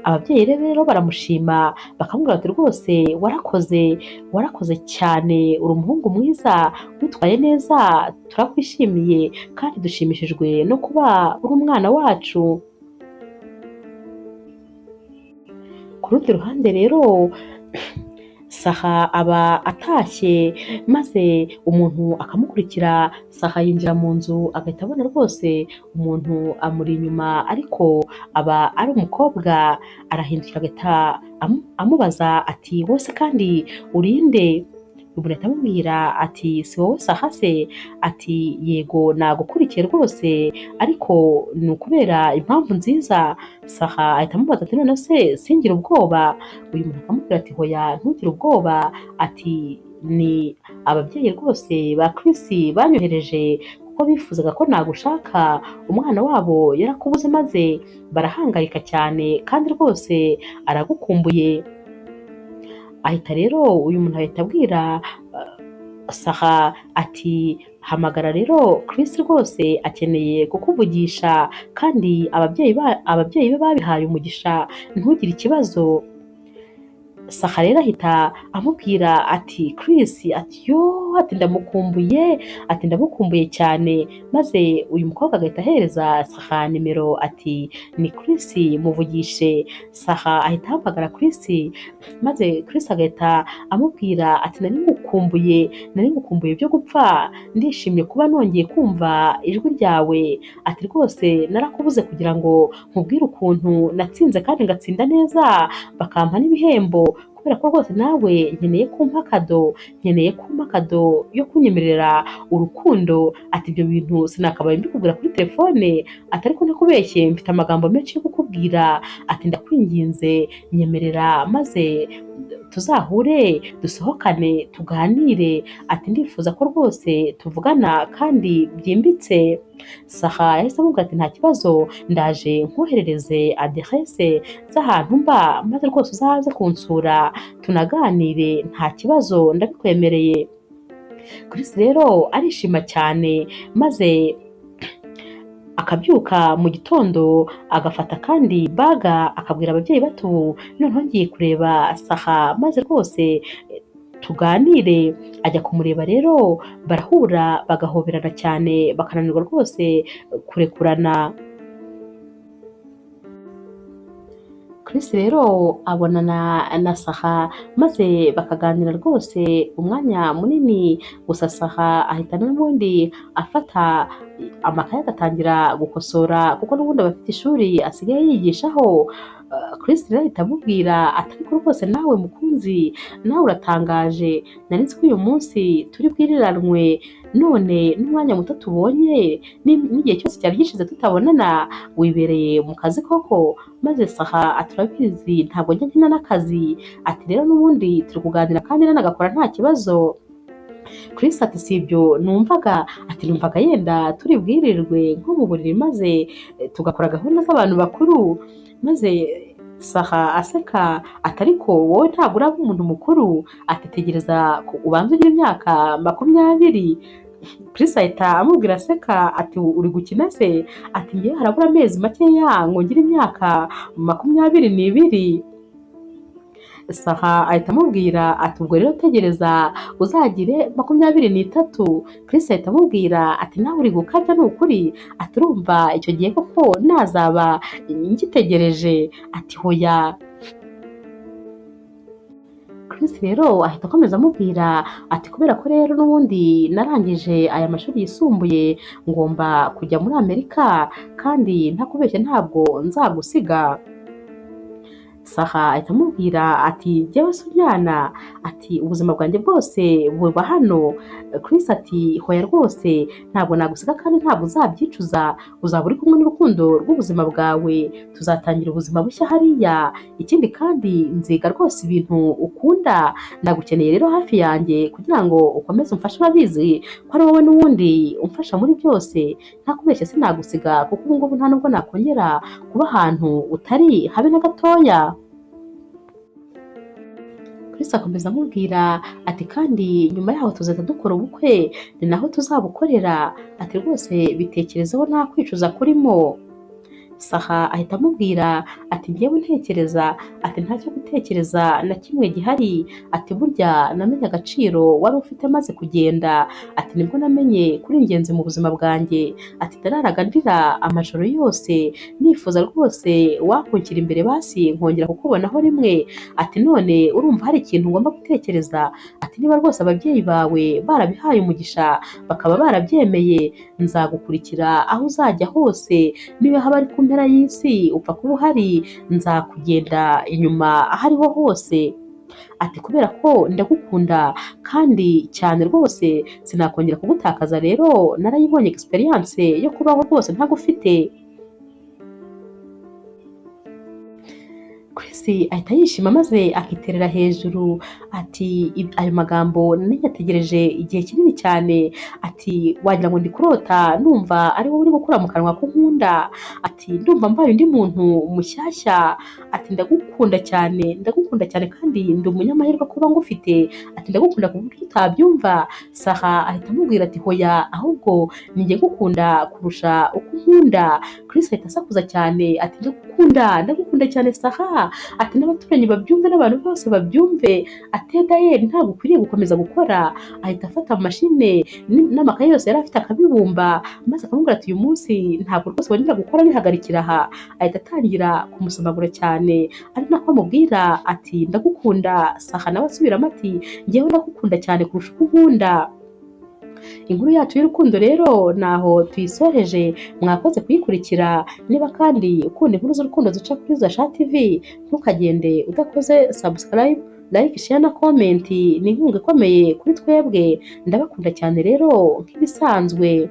Ababyeyi rero baramushima bakamubwira bati rwose warakoze, warakoze cyane, uri umuhungu mwiza witwaye neza, turakwishimiye kandi dushimishijwe no kuba uri umwana wacu. Ku rundi ruhande rero Saha aba atashye, maze umuntu akamukurikira. Saha yinjira mu nzu agahita abona rwose umuntu amuri inyuma, ariko aba ari umukobwa. Arahindukira agahita amubaza ati wose kandi urinde? Umuntu ahita amubwira ati si wowe Saha se? Ati yego nagukurikiye rwose, ariko ni ukubera impamvu nziza. Saha ahita amubaza ati none se singire ubwoba? Uyu muntu akamubwira ati hoya ntugire ubwoba, ati ni ababyeyi rwose ba Chris banyohereje kuko bifuzaga ko nagushaka, umwana wabo yarakubuze maze barahangayika cyane kandi rwose aragukumbuye. Ahita rero uyu muntu ahita abwira Saha ati Hamagara rero Chris rwose akeneye kukuvugisha, kandi ababyeyi be babihaye umugisha, ntugire ikibazo. Saha rero ahita amubwira ati Chris, ati yo, ati ndamukumbuye, ati ndamukumbuye cyane. Maze uyu mukobwa agahita ahereza Saha nimero ati ni Chris muvugishe. Saha ahita ahamagara Chris, maze Chris agahita amubwira ati nari ngukumbuye byo gupfa, ndishimye kuba nongeye kumva ijwi ryawe, ati rwose narakubuze kugira ngo nkubwire ukuntu natsinze kandi ngatsinda neza bakampa n'ibihembo, kubera ko rwose nawe nkeneye kumpa kado yo kunyemerera urukundo. Ati ibyo bintu sinakabaye mbikubwira kuri telefone, ati ariko ntakubeshye mfite amagambo menshi yo kukubwira, ati ndakwinginze nyemerera maze tuzahure dusohokane tuganire, ati ndifuza ko rwose tuvugana kandi byimbitse. Saha yahise amubwira ati nta kibazo, ndaje nkoherereze aderese z'ahantu mba, maze rwose uzaze kunsura tunaganire, nta kibazo ndabikwemereye. Chris rero arishima cyane, maze akabyuka mu gitondo agafata kandi baga akabwira ababyeyi batu noneho ngiye kureba Saha maze rwose tuganire. Ajya kumureba rero barahura bagahoberana cyane bakananirwa rwose kurekurana. Chris rero abonana na Saha maze bakaganira rwose umwanya munini, gusa Saha ahita n'ubundi afata amakaye agatangira gukosora kuko n'ubundi abafite ishuri asigaye yigishaho. Chris rero ahita amubwira ati ariko rwose nawe mukunzi, nawe uratangaje, nari nzi ko uyu munsi turi bwiriranwe, none n'umwanya muto tubonye n'igihe cyose cyari gishize tutabonana, wibereye mu kazi koko. Maze Saha ati urabizi ntabwo njya nkina n'akazi, ati rero n'ubundi turi kuganira kandi nanagakora nta kibazo. Chris ati si ibyo numvaga, ati numvaga yenda turi bwirirwe nko mu buriri maze tugakora gahunda z'abantu bakuru. Maze Saha aseka ati ariko wowe ntabwo uraba umuntu mukuru, ati tegereza ubanze ugire imyaka 20. Chris ahita amubwira aseka ati uri gukina se, ati ngewe harabura amezi makeya ngo ngire imyaka 22. Saha ahita amubwira ati ubwo rero tegereza uzagire 23. Chris ahita amubwira ati nawe uri gukabya ni ukuri, ati urumva icyo gihe koko nazaba ngitegereje, ati hoya. Chris rero ahita akomeza amubwira ati kubera ko rero n'ubundi narangije aya mashuri yisumbuye ngomba kujya muri Amerika kandi ntakubeshye ntabwo nzagusiga. Saha ahita amubwira ati jyewe se uryana, ati ubuzima bwanjye bwose buba hano. Chris ati hoya rwose ntabwo nagusiga kandi ntabwo uzabyicuza, uzaba uri kumwe n'urukundo rw'ubuzima bwawe, tuzatangira ubuzima bushya hariya, ikindi kandi nziga rwose ibintu ukunda, ndagukeneye rero hafi yanjye kugira ngo ukomeze umfashe, urabizi ko ari wowe n'ubundi umfasha muri byose, ntakubeshye sinagusiga kuko ubu ngubu nta nubwo nakongera kuba ahantu utari habe na gatoya. Chris akomeza amubwira ati kandi nyuma yaho tuzahita dukora ubukwe, ni naho tuzabukorera, ati rwose bitekerezeho nta kwicuza kurimo. Saha ahita amubwira ati njyewe ntekereza, ati ntacyo gutekereza na kimwe gihari, ati burya namenye agaciro wari ufite maze kugenda, ati nibwo namenye kuri ingenzi mu buzima bwanjye, ati ndararaga ndira amajoro yose nifuza rwose wakunkira imbere basi nkongera kukubonaho rimwe, ati none urumva hari ikintu ngomba gutekereza, ati niba rwose ababyeyi bawe barabihaye umugisha bakaba barabyemeye nzagukurikira aho uzajya hose, niba haba ari ku mpera y'isi upfa kuba uhari nzakugenda inyuma aho ariho hose, ati kubera ko ndagukunda kandi cyane rwose sinakongera kugutakaza, rero narayibonye experience yo kubaho rwose ntagufite. Chris ahita yishima maze akiterera hejuru ati ayo magambo nyategereje igihe kinini cyane, ati wagira ngo ndi kurota numva ari wowe uri gukura mu kanwa ko nkunda, ati Ati ndumva mbaye undi muntu mushyashya, ati ndagukunda cyane, ndagukunda cyane kandi ndi umunyamahirwe kuba ngufite, ati ndagukunda ku buryo utabyumva. Sarah ahita amubwira ati hoya, ahubwo ninjye ngukunda kurusha uko unkunda. Chris ahita asakuza cyane ati ndagukunda, ndagukunda cyane Sarah, ati n'abaturanyi babyumve n'abantu bose babyumve, ati dayeri ntabwo ukwiriye gukomeza gukora. Ahita afata mashine n'amakaye yose yari afite akabibumba, maze akamubwira ati uyu munsi ntabwo rwose wongera gukora, bihagarikira aha. Ahita atangira kumusomagura cyane, ari nako amubwira ati ndagukunda. Sarah nawe asubiramo ati njyewe ndagukunda cyane kurusha uko unkunda. Inkuru yacu y'urukundo rero naho tuyisoreje, mwakoze kuyikurikira. Niba kandi ukunda inkuru z'urukundo zica kuri Zasha TV, ntukagende udakoze subscribe, like, share na comment, ni inkunga ikomeye kuri twebwe. Ndabakunda cyane rero nk'ibisanzwe.